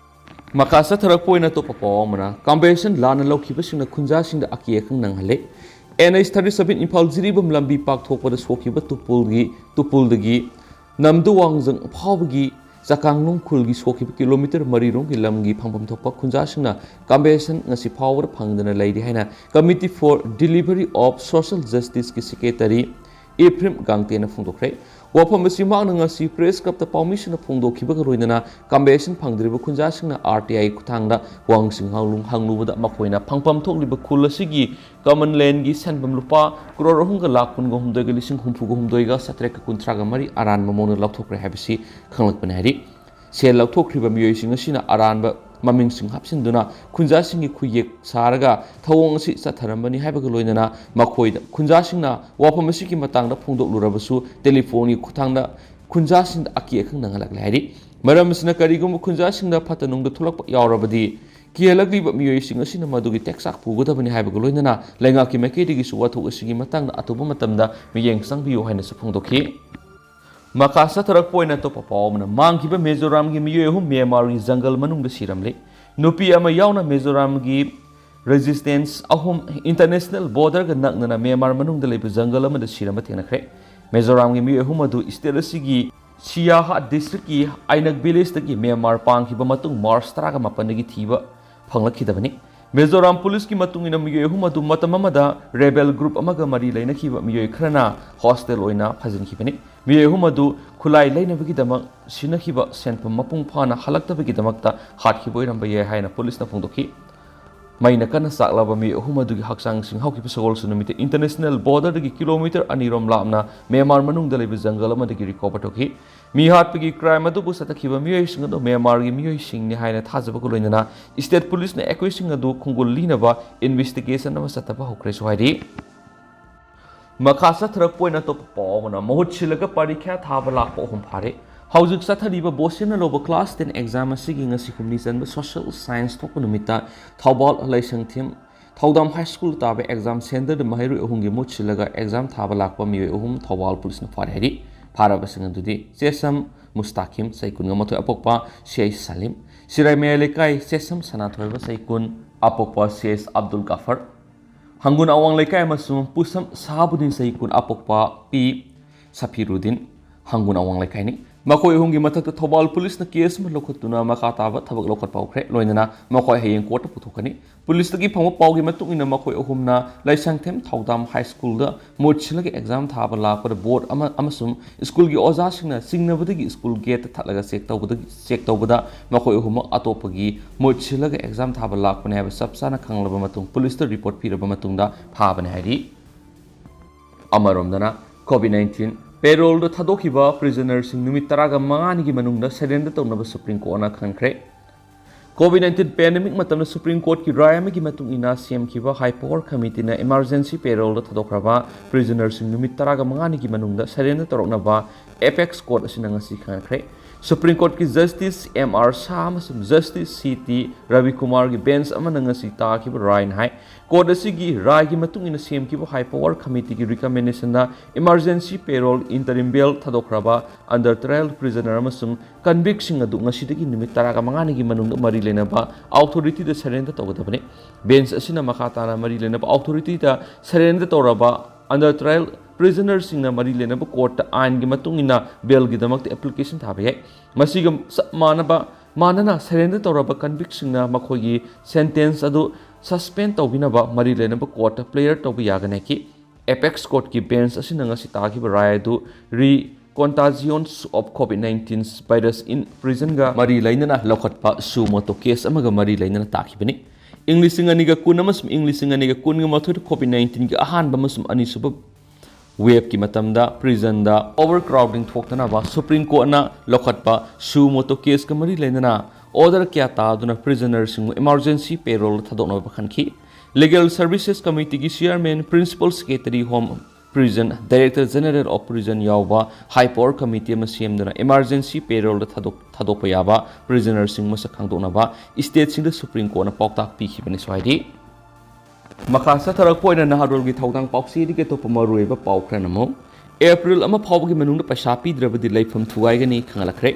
ꯃꯈꯥ ꯆꯠꯊꯔꯛꯄ ꯑꯣꯏꯅ ꯑꯇꯣꯞꯄ ꯄꯥꯎ ꯑꯃꯅ, ꯀꯝꯄꯦꯟꯁꯦꯁꯟ ꯂꯥꯟꯅ ꯂꯧꯈꯤꯕꯁꯤꯡꯅ ꯈꯨꯟꯖꯥꯁꯤꯡꯗ ꯑꯀꯤ ꯑꯈꯪ ꯅꯪꯍꯜꯂꯦ꯫ N H thirty seven Imphal Jiribam ꯂꯝꯕꯤ ꯄꯥꯛꯊꯣꯛꯄꯗ ꯁꯣꯛꯈꯤꯕ ꯇꯨꯄꯨꯜꯒꯤ, ꯇꯨꯄꯨꯜꯗꯒꯤ ꯅꯝꯗꯨꯋꯥꯡꯖꯪ ꯐꯥꯎꯕꯒꯤ ꯆꯀꯥꯡꯅꯨꯡ ꯈꯨꯜꯒꯤ ꯁꯣꯛꯈꯤꯕ ꯀꯤꯂꯣꯃꯤꯇꯔ ꯃꯔꯤ ꯔꯣꯝꯒꯤ ꯂꯝꯒꯤ ꯐꯪꯐꯝ ꯊꯣꯛꯄ ꯈꯨꯟꯖꯥꯁꯤꯡꯅ ꯀꯝꯄꯦꯟꯁꯦꯁꯟ ꯉꯁꯤ ꯐꯥꯎꯕꯗ ꯐꯪꯗꯅ ꯂꯩꯔꯤ ꯍꯥꯏꯅ Committee for Delivery of Social Justiceꯀꯤ ꯁꯦꯀ꯭ꯔꯦꯇꯔꯤ ꯏꯐ꯭ꯔꯤꯝ ꯒꯥꯡꯇꯦꯅ ꯐꯣꯡꯗꯣꯛꯈ꯭ꯔꯦ꯫ ꯋꯥꯐꯝ ꯑꯁꯤ ꯃꯍꯥꯛꯅ ꯉꯁꯤ ꯄ꯭ꯔꯦꯁ ꯀ꯭ꯂꯕꯇ ꯄꯥꯎꯃꯤꯁꯤꯡꯅ ꯐꯣꯡꯗꯣꯛꯈꯤꯕꯒ ꯂꯣꯏꯅꯅ ꯀꯝꯄꯦꯟꯁꯦꯁꯟ ꯐꯪꯗ꯭ꯔꯤꯕ ꯈꯨꯟꯖꯥꯁꯤꯡꯅ ꯑꯥꯔ ꯇꯤ ꯑꯥꯏ ꯈꯨꯠꯊꯥꯡꯗ ꯋꯥꯍꯪꯁꯤꯡ ꯍꯪꯂꯨ-, ꯍꯪꯂꯨꯕꯗ ꯃꯈꯣꯏꯅ ꯐꯪꯐꯝ ꯊꯣꯛꯂꯤꯕ ꯈꯨꯜ ꯑꯁꯤꯒꯤ ꯀꯃꯟ ꯂꯦꯟꯒꯤ ꯁꯦꯟꯐꯝ ꯂꯨꯄꯥ ꯀ꯭ꯔꯣꯔ ꯑꯍꯨꯝꯒ ꯂꯥꯈ ꯀꯨꯟꯒ ꯍꯨꯝꯗꯣꯏꯒ ꯂꯤꯁꯤꯡ ꯍꯨꯝꯐꯨꯒ ꯍꯨꯝꯗꯣꯏꯒ ꯆꯥꯇ꯭ꯔꯦꯠꯀ ꯀꯨꯟꯊ꯭ꯔꯥꯒ ꯃꯔꯤ ꯑꯔꯥꯟꯕ ꯃꯑꯣꯡꯗ ꯂꯧꯊꯣꯛꯈ꯭ꯔꯦ ꯍꯥꯏꯕꯁꯤ ꯈꯪꯂꯛꯄꯅꯤ ꯍꯥꯏꯔꯤ꯫ ꯁꯦꯜ ꯂꯧꯊꯣꯛꯈ꯭ꯔꯤꯕ ꯃꯤꯑꯣꯏꯁꯤꯡ ꯑꯁꯤꯅ ꯑꯔꯥꯟꯕ ꯃꯃꯤꯡꯁꯤꯡ ꯍꯥꯞꯆꯤꯟꯗꯨꯅ ꯈꯨꯟꯖꯥꯁꯤꯡꯒꯤ ꯈꯨꯌꯦꯛ ꯁꯥꯔꯒ ꯊꯧꯑꯣꯡ ꯑꯁꯤ ꯆꯠꯊꯔꯝꯕꯅꯤ ꯍꯥꯏꯕꯒ ꯂꯣꯏꯅꯅ ꯃꯈꯣꯏꯗ ꯈꯨꯟꯖꯥꯁꯤꯡꯅ ꯋꯥꯐꯝ ꯑꯁꯤꯒꯤ ꯃꯇꯥꯡꯗ ꯐꯣꯡꯗꯣꯛꯂꯨꯔꯕꯁꯨ ꯇꯦꯂꯤꯐꯣꯟꯒꯤ ꯈꯨꯠꯊꯥꯡꯗ ꯈꯨꯟꯖꯥꯁꯤꯡꯗ ꯑꯀꯤ ꯑꯈꯪ ꯅꯪꯍꯜꯂꯛꯂꯦ ꯍꯥꯏꯔꯤ꯫ ꯃꯔꯝ ꯑꯁꯤꯅ ꯀꯔꯤꯒꯨꯝꯕ ꯈꯨꯟꯖꯥꯁꯤꯡꯗ ꯐꯠꯇ ꯅꯨꯡꯗ ꯊꯣꯛꯂꯛꯄ ꯌꯥꯎꯔꯕꯗꯤ ꯀꯤꯍꯜꯂꯛꯂꯤꯕ ꯃꯤꯑꯣꯏꯁꯤꯡ ꯑꯁꯤꯅ ꯃꯗꯨꯒꯤ ꯇꯦꯛꯆꯥꯛ ꯄꯨꯒꯗꯕꯅꯤ ꯍꯥꯏꯕꯒ ꯂꯣꯏꯅꯅ ꯂꯩꯉꯥꯛꯀꯤ ꯃꯥꯏꯀꯩꯗꯒꯤꯁꯨ ꯋꯥꯊꯣꯛ ꯑꯁꯤꯒꯤ ꯃꯇꯥꯡꯗ ꯑꯊꯨꯕ ꯃꯇꯝꯗ ꯃꯤꯠꯌꯦꯡ ꯆꯪꯕꯤꯌꯨ ꯍꯥꯏꯅꯁꯨ ꯐꯣꯡꯗꯣꯛꯈꯤ꯫ ꯃꯈꯥ ꯆꯠꯊꯔꯛꯄ ꯑꯣꯏꯅ ꯑꯇꯣꯞꯄ ꯄꯥꯎ ꯑꯃꯅ, ꯃꯥꯡꯈꯤꯕ ꯃꯤꯖꯣꯔꯥꯝꯒꯤ ꯃꯤꯑꯣꯏ ꯑꯍꯨꯝ ꯃ꯭ꯌꯥꯟꯃꯥꯔꯒꯤ ꯖꯪꯒꯜ ꯃꯅꯨꯡꯗ ꯁꯤꯔꯝꯂꯦ꯫ ꯅꯨꯄꯤ ꯑꯃ ꯌꯥꯎꯅ ꯃꯤꯖꯣꯔꯥꯝꯒꯤ ꯔꯦꯁꯤꯗꯦꯟꯁ ꯑꯍꯨꯝ ꯏꯟꯇꯔꯅꯦꯁꯅꯦꯜ ꯕꯣꯔꯗꯔꯒ ꯅꯛꯅꯅ ꯃ꯭ꯌꯥꯟꯃꯥꯔ ꯃꯅꯨꯡꯗ ꯂꯩꯕ ꯖꯪꯒꯜ ꯑꯃꯗ ꯁꯤꯔꯝꯕ ꯊꯦꯡꯅꯈ꯭ꯔꯦ꯫ ꯃꯤꯖꯣꯔꯥꯝꯒꯤ ꯃꯤꯑꯣꯏ ꯑꯍꯨꯝ ꯑꯗꯨ ꯁ꯭ꯇꯦꯠ ꯑꯁꯤꯒꯤ ꯁꯤꯌꯥꯍꯥ ꯗꯤꯁꯇ꯭ꯔꯤꯛꯀꯤ ꯑꯥꯏꯅꯛ ꯚꯤꯂꯦꯖꯇꯒꯤ ꯃ꯭ꯌꯥꯟꯃꯥꯔ ꯄꯥꯡꯈꯤꯕ ꯃꯇꯨꯡ ꯃꯥꯔꯆ ꯇꯔꯥꯒ ꯃꯥꯄꯟꯗꯒꯤ ꯊꯤꯕ ꯐꯪꯂꯛꯈꯤꯗꯕꯅꯤ꯫ ꯃꯤꯖꯣꯔꯥꯝ ꯄꯨꯂꯤꯁꯀꯤ ꯃꯇꯨꯡ ꯏꯟꯅ ꯃꯤꯑꯣꯏ ꯑꯍꯨꯝ ꯑꯗꯨ ꯃꯇꯝ ꯑꯃꯗ ꯔꯦꯕꯦꯜ ꯒ꯭ꯔꯨꯞ ꯑꯃꯒ ꯃꯔꯤ ꯂꯩꯅꯈꯤꯕ ꯃꯤꯑꯣꯏ ꯈꯔꯅ ꯍꯣꯁꯇꯦꯜ ꯑꯣꯏꯅ ꯐꯥꯖꯤꯟꯈꯤꯕꯅꯤ꯫ ꯃꯤꯑꯣꯏ ꯑꯍꯨꯝ ꯑꯗꯨ ꯈꯨꯠꯂꯥꯏ ꯂꯩꯅꯕꯒꯤꯗꯃꯛ ꯁꯤꯟꯅꯈꯤꯕ ꯁꯦꯟꯐꯝ ꯃꯄꯨꯡ ꯐꯥꯅ ꯍꯜꯂꯛꯇꯕꯒꯤꯗꯃꯛꯇ ꯍꯥꯠꯈꯤꯕ ꯑꯣꯏꯔꯝꯕ ꯌꯥꯏ ꯍꯥꯏꯅ ꯄꯨꯂꯤꯁꯅ ꯐꯣꯡꯗꯣꯛꯈꯤ꯫ ꯃꯩꯅ ꯀꯟꯅ ꯆꯥꯛꯂꯕ ꯃꯤꯑꯣꯏ ꯑꯍꯨꯝ ꯑꯗꯨꯒꯤ ꯍꯛꯆꯥꯡꯁꯤꯡ ꯍꯧꯈꯤꯕ ꯁꯒꯣꯜꯁꯦꯟ ꯅꯨꯃꯤꯠꯇ international border ꯗꯒꯤ kilometre ꯑꯅꯤꯔꯣꯝ ꯂꯥꯞꯅ ꯃ꯭ꯌꯥꯟꯃꯥꯔ ꯃꯅꯨꯡꯗ ꯂꯩꯕ ꯖꯪꯒꯜ ꯑꯃꯗꯒꯤ recover ꯇꯧꯈꯤ꯫ ꯃꯤ ꯍꯥꯠꯄꯒꯤ crime ꯑꯗꯨꯕꯨ ꯆꯠꯊꯈꯤꯕ ꯃꯤꯑꯣꯏꯁꯤꯡ ꯑꯗꯨ ꯃ꯭ꯌꯥꯟꯃꯥꯔꯒꯤ ꯃꯤꯑꯣꯏꯁꯤꯡꯅꯤ ꯍꯥꯏꯅ ꯊꯥꯖꯕꯒ ꯂꯣꯏꯅꯅ state police ꯅ ꯑꯩꯈꯣꯏꯁꯤꯡ ꯑꯗꯨ ꯈꯣꯡꯒꯨꯜ ꯂꯤꯅꯕ investigation ꯑꯃ ꯆꯠꯊꯕ ꯍꯧꯈ꯭ꯔꯦꯁꯨ ꯍꯥꯏꯔꯤ꯫ ꯃꯈꯥ ꯆꯠꯊꯔꯛꯄ ꯑꯣꯏꯅ ꯑꯇꯣꯞꯄ ꯄꯥꯎ ꯑꯃꯅ, ꯃꯍꯨꯠ ꯁꯤꯜꯂꯒ ꯄꯔꯤꯈ꯭ꯌꯥ ꯊꯥꯕ ꯂꯥꯛꯄ ꯑꯍꯨꯝ ꯐꯥꯔꯦ꯫ ꯍꯧꯖꯤꯛ ꯆꯠꯊꯔꯤꯕ ꯕꯣꯁꯦꯝꯅ ꯂꯧꯕ class ten exam ꯑꯁꯤꯒꯤ ꯉꯁꯤ ꯍꯨꯝꯅꯤ ꯆꯟꯕ social science ꯊꯣꯛꯄ ꯅꯨꯃꯤꯠꯇ ꯊꯧꯕꯥꯜ ꯂꯩꯁꯪꯊꯦꯝ ꯊꯧꯗꯥꯝ high school ꯇꯥꯕ exam centre ꯗ ꯃꯍꯩꯔꯣꯏ ꯑꯍꯨꯝꯒꯤ ꯃꯍꯨꯠ ꯁꯤꯜꯂꯒ exam ꯊꯥꯕ ꯂꯥꯛꯄ ꯃꯤꯑꯣꯏ ꯑꯍꯨꯝ ꯊꯧꯕꯥꯜ police ꯅ ꯐꯥꯔꯦ ꯍꯥꯏꯔꯤ꯫ ꯐꯥꯔꯕꯁꯤꯡ ꯑꯗꯨꯗꯤ ꯆꯦꯁꯝ ꯃꯨꯁꯇꯥꯈꯤꯝ, ꯆꯍꯤ ꯀꯨꯟꯒ ꯃꯥꯊꯣꯏ, ꯑꯄꯣꯛꯄ ꯁꯤ ꯑꯩꯆ ꯁꯂꯤꯝ, ꯁꯤꯔꯥꯏ ꯃꯌꯥꯏ ꯂꯩꯀꯥꯏ ꯆꯦꯁꯝ ꯁꯅꯥꯊꯣꯏꯕ, ꯆꯍꯤ ꯀꯨꯟ, ꯑꯄꯣꯛꯄ ꯁꯤ ꯑꯩꯆ ꯑꯕꯗꯨꯜ ꯒꯥꯐꯔ, ꯍꯪꯒꯨꯟ ꯑꯋꯥꯡ ꯂꯩꯀꯥꯏ ꯑꯃꯁꯨꯡ ꯄꯨꯁꯝ ꯁꯍꯥꯕꯨꯗꯤꯟ, ꯆꯍꯤ ꯀꯨꯟ, ꯑꯄꯣꯛꯄ ꯄꯤ ꯁꯐꯤꯔꯨꯗꯤꯟ, ꯍꯪꯒꯨꯟ ꯑꯋꯥꯡ ꯂꯩꯀꯥꯏꯅꯤ꯫ ꯃꯈꯣꯏ ꯑꯍꯨꯝꯒꯤ ꯃꯊꯛꯇ ꯊꯧꯕꯥꯜ police ꯅ case ꯑꯃ ꯂꯧꯈꯠꯇꯨꯅ ꯃꯈꯥ ꯇꯥꯕ ꯊꯕꯛ ꯂꯧꯈꯠꯄ ꯍꯧꯈ꯭ꯔꯦ꯫ ꯂꯣꯏꯅꯅ ꯃꯈꯣꯏ ꯍꯌꯦꯡ court ꯇ ꯄꯨꯊꯣꯛꯀꯅꯤ꯫ Police ꯇꯒꯤ ꯐꯪꯕ ꯄꯥꯎꯒꯤ ꯃꯇꯨꯡ ꯏꯟꯅ, ꯃꯈꯣꯏ ꯑꯍꯨꯝꯅ ꯂꯩꯁꯪꯊꯦꯝ ꯊꯧꯗꯥꯝ high school ꯗ ꯃꯍꯨꯠ ꯁꯤꯜꯂꯒ exam ꯊꯥꯕ ꯂꯥꯛꯄꯗ board ꯑꯃ ꯑꯃꯁꯨꯡ school ꯒꯤ ꯑꯣꯖꯥꯁꯤꯡꯅ ꯆꯤꯡꯅꯕꯗꯒꯤ school gate ꯇ ꯊꯠꯂꯒ check ꯇꯧꯕꯗꯒꯤ, check ꯇꯧꯕꯗ ꯃꯈꯣꯏ ꯑꯍꯨꯝꯃꯛ ꯑꯇꯣꯞꯄꯒꯤ ꯃꯍꯨꯠ ꯁꯤꯜꯂꯒ exam ꯊꯥꯕ ꯂꯥꯛꯄꯅꯤ ꯍꯥꯏꯕ ꯆꯞ ꯆꯥꯅ ꯈꯪꯂꯕ ꯃꯇꯨꯡ police ꯇ report ꯄꯤꯔꯕ ꯃꯇꯨꯡꯗ ꯐꯥꯕꯅꯤ ꯍꯥꯏꯔꯤ꯫ ꯑꯃꯔꯣꯝꯗꯅ, COVID nineteen payroll ꯗ ꯊꯥꯗꯣꯛꯈꯤꯕ prisoner ꯁꯤꯡ ꯅꯨꯃꯤꯠ ꯇꯔꯥꯒ ꯃꯉꯥꯅꯤꯒꯤ ꯃꯅꯨꯡꯗ surrender ꯇꯧꯅꯕ Supreme Court ꯅ ꯈꯟꯈ꯭ꯔꯦ꯫ COVID nineteen pandemic ꯃꯇꯝꯗ Supreme Court ꯀꯤ ꯔꯥꯏ ꯑꯃꯒꯤ ꯃꯇꯨꯡ ꯏꯟꯅ ꯁꯦꯝꯈꯤꯕ high power committee ꯅ emergency payroll ꯗ ꯊꯥꯗꯣꯛꯈ꯭ꯔꯕ prisoner ꯁꯤꯡ ꯅꯨꯃꯤꯠ ꯇꯔꯥꯒ ꯃꯉꯥꯅꯤꯒꯤ ꯃꯅꯨꯡꯗ surrender ꯇꯧꯔꯛꯅꯕ apex court ꯑꯁꯤꯅ ꯉꯁꯤ ꯈꯪꯍꯟꯈ꯭ꯔꯦ꯫ Supreme Court ꯀꯤ Justice M R Shah ꯑꯃꯁꯨꯡ Justice C T Ravi Kumar ꯒꯤ bench ꯑꯃꯅ ꯉꯁꯤ ꯇꯥꯈꯤꯕ ꯔꯥꯏꯅ ꯍꯥꯏ, court ꯑꯁꯤꯒꯤ ꯔꯥꯏꯒꯤ ꯃꯇꯨꯡ ꯏꯟꯅ ꯁꯦꯝꯈꯤꯕ high power committee ꯒꯤ recommendation ꯗ emergency payroll interim bail ꯊꯥꯗꯣꯛꯈ꯭ꯔꯕ under trial prisoner ꯑꯃꯁꯨꯡ convict ꯁꯤꯡ ꯑꯗꯨ ꯉꯁꯤꯗꯒꯤ ꯅꯨꯃꯤꯠ ꯇꯔꯥꯒ ꯃꯉꯥꯅꯤꯒꯤ ꯃꯅꯨꯡꯗ ꯃꯔꯤ ꯂꯩꯅꯕ authority ꯗ surrender ꯇꯧꯒꯗꯕꯅꯤ꯫ Bench ꯑꯁꯤꯅ ꯃꯈꯥ ꯇꯥꯅ ꯃꯔꯤ ꯂꯩꯅꯕ authority ꯗ surrender ꯇꯧꯔꯕ under trial prisoner ꯁꯤꯡꯅ ꯃꯔꯤ ꯂꯩꯅꯕ court ꯇ ꯑꯥꯏꯟꯒꯤ ꯃꯇꯨꯡ ꯏꯟꯅ bail ꯒꯤꯗꯃꯛꯇ application ꯊꯥꯕ ꯌꯥꯏ꯫ ꯃꯁꯤꯒ ꯆꯞ ꯃꯥꯟꯅꯕ, ꯃꯥꯟꯅꯅ surrender ꯇꯧꯔꯕ convict ꯁꯤꯡꯅ ꯃꯈꯣꯏꯒꯤ sentence ꯑꯗꯨ suspend ꯇꯧꯕꯤꯅꯕ ꯃꯔꯤ ꯂꯩꯅꯕ court ꯇ plead ꯇꯧꯕ ꯌꯥꯒꯅꯤ ꯍꯥꯏꯈꯤ꯫ Apex court ꯀꯤ bench ꯑꯁꯤꯅ ꯉꯁꯤ ꯇꯥꯈꯤꯕ ꯔꯥꯏ ꯑꯗꯨ ꯔꯤ contagions of COVID nineteen virus in prison ꯒ ꯃꯔꯤ ꯂꯩꯅꯅ ꯂꯧꯈꯠꯄ suo motu case ꯑꯃꯒ ꯃꯔꯤ ꯂꯩꯅꯅ ꯇꯥꯈꯤꯕꯅꯤ꯫ ꯏꯪ ꯂꯤꯁꯤꯡ ꯑꯅꯤꯒ ꯀꯨꯟ ꯑꯃꯁꯨꯡ ꯏꯪ ꯂꯤꯁꯤꯡ ꯑꯅꯤꯒ ꯀꯨꯟꯒ ꯃꯥꯊꯣꯏꯗ COVID nineteenꯒꯤ ꯑꯍꯥꯟꯕ ꯑꯃꯁꯨꯡ ꯑꯅꯤꯁꯨꯕ waveꯀꯤ ꯃꯇꯝꯗ prisonꯗ overcrowding ꯊꯣꯛꯇꯅꯕ Supreme Courtꯅ ꯂꯧꯈꯠꯄ suo motu caseꯀ ꯃꯔꯤ ꯂꯩꯅꯅ order ꯀꯌꯥ ꯇꯥꯗꯨꯅ prisonerꯁꯤꯡꯕꯨ emergency paroleꯗ ꯊꯥꯗꯣꯛꯅꯕ ꯈꯟꯈꯤ꯫ Legal Services Committeeꯒꯤ chairman, principal secretary, Home Prison, Director General of Prison ꯌꯥꯎꯕ high power committee ꯑꯃ ꯁꯦꯝꯗꯨꯅ emergency paroleꯗ ꯊꯥꯗꯣꯛ-, ꯊꯥꯗꯣꯛꯄ ꯌꯥꯕ prisonerꯁꯤꯡ ꯃꯁꯛ ꯈꯪꯗꯣꯛꯅꯕ stateꯁꯤꯡꯗ Supreme Courtꯅ ꯄꯥꯎꯇꯥꯛ ꯄꯤꯈꯤꯕꯅꯤ꯫ ꯁ꯭ꯋꯥꯏꯗꯤ ꯃꯈꯥ ꯆꯠꯊꯔꯛꯄ ꯑꯣꯏꯅ ꯅꯍꯥꯔꯣꯜꯒꯤ ꯊꯧꯗꯥꯡ ꯄꯥꯎꯆꯦꯗꯒꯤ ꯑꯇꯣꯞꯄ ꯃꯔꯨꯑꯣꯏꯕ ꯄꯥꯎ ꯈꯔꯅ ꯑꯃꯨꯛ, ꯑꯦꯄ꯭ꯔꯤꯜ ꯑꯃ ꯐꯥꯎꯕꯒꯤ ꯃꯅꯨꯡꯗ ꯄꯩꯁꯥ ꯄꯤꯗ꯭ꯔꯕꯗꯤ ꯂꯩꯐꯝ ꯊꯨꯒꯥꯏꯒꯅꯤ ꯈꯪꯍꯜꯂꯛꯈ꯭ꯔꯦ꯫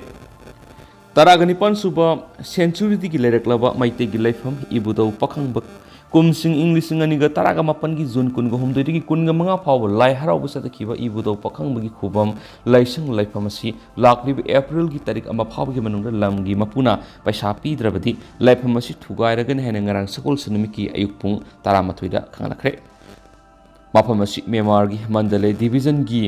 ꯇꯔꯥꯒ ꯅꯤꯄꯥꯟ ꯁꯨꯕ centuryꯗꯒꯤ ꯂꯩꯔꯛꯂꯕ ꯃꯩꯇꯩꯒꯤ ꯂꯩꯐꯝ ꯏꯕꯨꯙꯧ ꯄꯥꯈꯪꯕ ꯀꯨꯝꯁꯤꯡ ꯏꯪ ꯂꯤꯁꯤꯡ ꯑꯅꯤꯒ ꯇꯔꯥꯒ ꯃꯥꯄꯟꯒꯤ ꯖꯨꯟ ꯀꯨꯟꯒ ꯍꯨꯝꯗꯣꯏꯗꯒꯤ ꯀꯨꯟꯒ ꯃꯉꯥ ꯐꯥꯎꯕ ꯂꯥꯏ ꯍꯔꯥꯎꯕ ꯆꯠꯊꯈꯤꯕ ꯏꯕꯨꯙꯧ ꯄꯥꯈꯪꯕꯒꯤ ꯈꯨꯕꯝ ꯂꯥꯏꯁꯪ ꯂꯩꯐꯝ ꯑꯁꯤ ꯂꯥꯛꯂꯤꯕ ꯑꯦꯄ꯭ꯔꯤꯜꯒꯤ ꯇꯥꯔꯤꯛ ꯑꯃ ꯐꯥꯎꯕꯒꯤ ꯃꯅꯨꯡꯗ ꯂꯝꯒꯤ ꯃꯄꯨꯅ ꯄꯩꯁꯥ ꯄꯤꯗ꯭ꯔꯕꯗꯤ ꯂꯩꯐꯝ ꯑꯁꯤ ꯊꯨꯒꯥꯏꯔꯒꯅꯤ ꯍꯥꯏꯅ ꯉꯔꯥꯡ ꯁꯒꯣꯜꯁꯦꯟ ꯅꯨꯃꯤꯠꯀꯤ ꯑꯌꯨꯛ ꯄꯨꯡ ꯇꯔꯥꯃꯥꯊꯣꯏꯗ ꯈꯪꯍꯜꯂꯛꯈ꯭ꯔꯦ꯫ ꯃꯐꯝ ꯑꯁꯤ ꯃ꯭ꯌꯥꯟꯃꯥꯔꯒꯤ ꯃꯟꯗꯂꯦ divisionꯒꯤ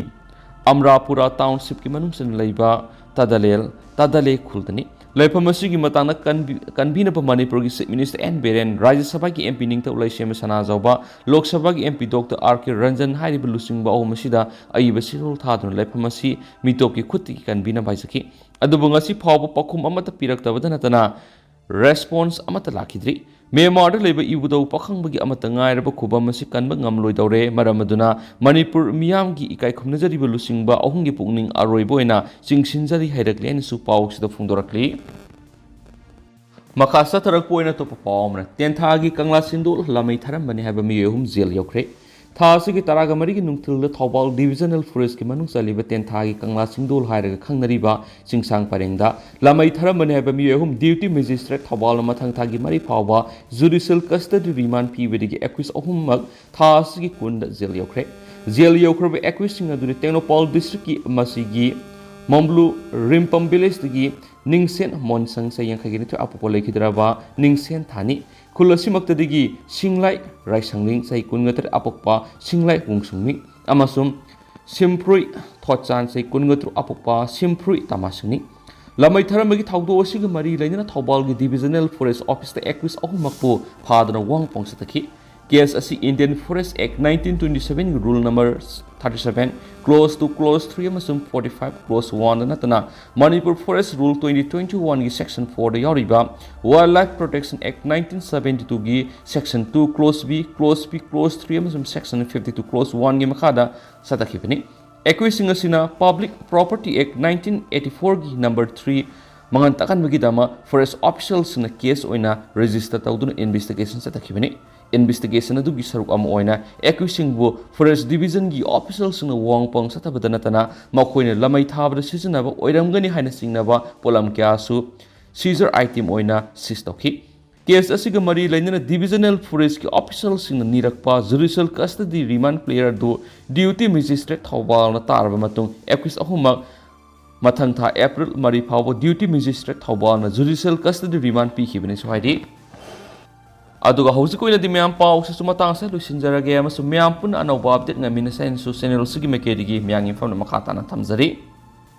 ꯑꯝꯔꯥꯄꯨꯔꯥ townshipꯀꯤ ꯃꯅꯨꯡ ꯆꯟꯅ ꯂꯩꯕ ꯇꯗꯂꯦꯜ, ꯇꯗꯂꯦ ꯈꯨꯜꯗꯅꯤ꯫ ꯂꯩꯐꯝ ꯑꯁꯤꯒꯤ ꯃꯇꯥꯡꯗ ꯀꯟꯕꯤ-, ꯀꯟꯕꯤꯅꯕ ꯃꯅꯤꯄꯨꯔꯒꯤ Chief Minister ꯑꯦꯟ ꯕꯤꯔꯦꯟ, ꯔꯥꯖ꯭ꯌ ꯁꯚꯥꯒꯤ MP ꯅꯤꯡꯊꯧ ꯂꯩꯁꯦꯝꯕ ꯁꯅꯥꯖꯥꯎꯕ, ꯂꯣꯛ ꯁꯚꯥꯒꯤ MP Doctor ꯑꯥꯔ ꯀꯦ ꯔꯟꯖꯟ ꯍꯥꯏꯔꯤꯕ ꯂꯨꯆꯤꯡꯕ ꯑꯍꯨꯝ ꯑꯁꯤꯗ ꯑꯏꯕ ꯆꯦꯔꯣꯜ ꯊꯥꯗꯨꯅ ꯂꯩꯐꯝ ꯑꯁꯤ ꯃꯤꯇꯣꯞꯀꯤ ꯈꯨꯠꯇꯒꯤ ꯀꯟꯕꯤꯅꯕ ꯍꯥꯏꯖꯈꯤ꯫ ꯑꯗꯨꯕꯨ ꯉꯁꯤ ꯐꯥꯎꯕ ꯄꯥꯎꯈꯨꯝ ꯑꯃꯠꯇ ꯄꯤꯔꯛꯇꯕꯗ ꯅꯠꯇꯅ response ꯑꯃꯠꯇ ꯂꯥꯛꯈꯤꯗ꯭ꯔꯤ꯫ ꯃ꯭ꯌꯥꯟꯃꯥꯔꯗ ꯂꯩꯕ ꯏꯕꯨꯙꯧ ꯄꯥꯈꯪꯕꯒꯤ ꯑꯃꯠꯇ ꯉꯥꯏꯔꯕ ꯈꯨꯕꯝ ꯑꯁꯤ ꯀꯟꯕ ꯉꯝꯂꯣꯏꯗꯧꯔꯦ꯫ ꯃꯔꯝ ꯑꯗꯨꯅ ꯃꯅꯤꯄꯨꯔ ꯃꯤꯌꯥꯝꯒꯤ ꯏꯀꯥꯏ ꯈꯨꯝꯅꯖꯔꯤꯕ ꯂꯨꯆꯤꯡꯕ ꯑꯍꯨꯝꯒꯤ ꯄꯨꯛꯅꯤꯡ ꯑꯔꯣꯏꯕ ꯑꯣꯏꯅ ꯆꯤꯡꯁꯤꯟꯖꯔꯤ ꯍꯥꯏꯔꯛꯂꯤ ꯍꯥꯏꯅꯁꯨ ꯄꯥꯎꯁꯤꯗ ꯐꯣꯡꯗꯣꯔꯛꯂꯤ꯫ ꯃꯈꯥ ꯆꯠꯊꯔꯛꯄ ꯑꯣꯏꯅ ꯑꯇꯣꯞꯄ ꯄꯥꯎ ꯑꯃꯅ, ꯇꯦꯟꯊꯥꯒꯤ ꯀꯪꯂꯥ ꯁꯤꯡꯗꯣꯜ ꯂꯥꯃꯩ ꯊꯥꯔꯝꯕꯅꯤ ꯍꯥꯏꯕ ꯃꯤꯑꯣꯏ ꯑꯍꯨꯝ ꯖꯦꯜ ꯌꯧꯈ꯭ꯔꯦ꯫ ꯊꯥ ꯑꯁꯤꯒꯤ ꯇꯔꯥꯒ ꯃꯔꯤꯒꯤ ꯅꯨꯡꯊꯤꯜꯗ ꯊꯧꯕꯥꯜ divisional forestꯀꯤ ꯃꯅꯨꯡ ꯆꯜꯂꯤꯕ ꯇꯦꯟꯊꯥꯒꯤ ꯀꯪꯂꯥ ꯁꯤꯡꯗꯣꯜ ꯍꯥꯏꯔꯒ ꯈꯪꯅꯔꯤꯕ ꯆꯤꯡꯁꯥꯡ ꯄꯔꯦꯡꯗ ꯂꯥꯃꯩ ꯊꯥꯔꯝꯕꯅꯤ ꯍꯥꯏꯕ ꯃꯤꯑꯣꯏ ꯑꯍꯨꯝ duty magistrate ꯊꯧꯕꯥꯜꯅ ꯃꯊꯪ ꯊꯥꯒꯤ ꯃꯔꯤ ꯐꯥꯎꯕ judicial custody remand ꯄꯤꯕꯗꯒꯤ accused ꯑꯍꯨꯝꯃꯛ ꯊꯥ ꯑꯁꯤꯒꯤ ꯀꯨꯟꯗ ꯖꯦꯜ ꯌꯧꯈ꯭ꯔꯦ꯫ ꯖꯦꯜ ꯌꯧꯈ꯭ꯔꯕ accusedꯁꯤꯡ ꯑꯗꯨꯗꯤ ꯇꯦꯡꯅꯧꯄꯥꯜ districtꯀꯤ ꯃꯁꯤꯒꯤ ꯃꯝꯕ꯭ꯂꯨ ꯔꯤꯝꯄꯝ villageꯇꯒꯤ ꯅꯤꯡꯁꯦꯟ ꯃꯣꯟꯁꯪ, ꯆꯍꯤ ꯌꯥꯡꯈꯩꯒ ꯅꯤꯊꯣꯏ ꯑꯄꯣꯛꯄ, ꯂꯩꯈꯤꯗ꯭ꯔꯕ ꯅꯤꯡꯁꯦꯟ ꯊꯥꯅꯤ꯫ ꯈꯨꯜ ꯑꯁꯤꯃꯛꯇꯗꯒꯤ ꯁꯤꯡꯂꯥꯏ ꯔꯥꯏꯁꯪꯂꯤꯡ, ꯆꯍꯤ ꯀꯨꯟꯒ ꯇꯔꯦꯠ ꯑꯄꯣꯛꯄ, ꯁꯤꯡꯂꯥꯏ ꯍꯣꯡꯁꯨꯡꯃꯤ ꯑꯃꯁꯨꯡ ꯁꯤꯝꯐ꯭ꯔꯨꯏ ꯊꯣꯠꯆꯥꯟ, ꯆꯍꯤ ꯀꯨꯟꯒ ꯇꯔꯨꯛ ꯑꯄꯣꯛꯄ, ꯁꯤꯝꯐ꯭ꯔꯨꯏ ꯇꯃꯥꯁꯤꯡꯅꯤ꯫ ꯂꯃꯩ ꯊꯥꯔꯝꯕꯒꯤ ꯊꯧꯗꯣꯛ ꯑꯁꯤꯒ ꯃꯔꯤ ꯂꯩꯅꯅ ꯊꯧꯕꯥꯜꯒꯤ Divisional Forest Officeꯇ accused ꯑꯍꯨꯝꯃꯛꯄꯨ ꯐꯥꯗꯨꯅ ꯋꯥꯍꯪ ꯄꯥꯎꯁꯤꯠꯇꯈꯤ꯫ Case ꯑꯁꯤ Indian Forest Act nineteen twenty sevenꯒꯤ Rule number thirty seven, Clause two, Clause three ꯑꯃꯁꯨꯡ forty five, Clause oneꯗ ꯅꯠꯇꯅ Manipur Forest Rule twenty twenty oneꯒꯤ Section fourꯗ ꯌꯥꯎꯔꯤꯕ Wildlife Protection Act nineteen seventy twoꯒꯤ Section two, Clause B, Clause B, Clause three ꯑꯃꯁꯨꯡ Section fifty two, Clause oneꯒꯤ ꯃꯈꯥꯗ ꯆꯠꯊꯈꯤꯕꯅꯤ꯫ Accusedꯁꯤꯡ ꯑꯁꯤꯅ Public Property Act nineteen eighty fourꯒꯤ number three ꯃꯉꯥꯜ ꯇꯥꯛꯍꯟꯕꯒꯤꯗꯃꯛ forest officialꯁꯤꯡꯅ case ꯑꯣꯏꯅ register ꯇꯧꯗꯨꯅ investigation ꯆꯠꯊꯈꯤꯕꯅꯤ꯫ Investigation ꯑꯗꯨꯒꯤ ꯁꯔꯨꯛ ꯑꯃ ꯑꯣꯏꯅ accusedꯁꯤꯡꯕꯨ Forest Divisionꯒꯤ officialꯁꯤꯡꯅ ꯋꯥꯍꯪ ꯄꯥꯎꯁꯤꯠꯊꯕꯗ ꯅꯠꯇꯅ ꯃꯈꯣꯏꯅ ꯂꯃꯩ ꯊꯥꯕꯗ ꯁꯤꯖꯤꯟꯅꯕ ꯑꯣꯏꯔꯝꯒꯅꯤ ꯍꯥꯏꯅ ꯆꯤꯡꯅꯕ ꯄꯣꯠꯂꯝ ꯀꯌꯥꯁꯨ seizure item ꯑꯣꯏꯅ seize ꯇꯧꯈꯤ꯫ Case ꯑꯁꯤꯒ ꯃꯔꯤ ꯂꯩꯅꯅ Divisional Forestꯀꯤ officialꯁꯤꯡꯅ ꯅꯤꯔꯛꯄ judicial custody remand prayer ꯑꯗꯨ Deputy Magistrate ꯊꯧꯕꯥꯜꯅ ꯇꯥꯔꯕ ꯃꯇꯨꯡ accused ꯑꯍꯨꯝꯃꯛ ꯃꯊꯪ ꯊꯥ April ꯃꯔꯤ ꯐꯥꯎꯕ Deputy Magistrate ꯊꯧꯕꯥꯜꯅ judicial custody remand ꯄꯤꯈꯤꯕꯅꯤꯁꯨ ꯍꯥꯏꯔꯤ꯫ ꯑꯗꯨꯒ ꯍꯧꯖꯤꯛ ꯑꯣꯏꯅꯗꯤ ꯃꯌꯥꯝ ꯄꯥꯎꯁꯤꯁꯨ ꯃꯇꯥꯡꯁꯤꯗ ꯂꯣꯏꯁꯤꯟꯖꯔꯒꯦ ꯑꯃꯁꯨꯡ ꯃꯌꯥꯝ ꯄꯨꯟꯅ ꯑꯅꯧꯕ update ꯉꯥꯏꯃꯤꯟꯅꯁꯦ ꯍꯥꯏꯅꯁꯨ channel ꯑꯁꯤꯒꯤ ꯃꯥꯏꯀꯩꯗꯒꯤ ꯃꯌꯥꯝꯒꯤ ꯃꯐꯝꯗ ꯃꯈꯥ ꯇꯥꯅ ꯊꯝꯖꯔꯤ꯫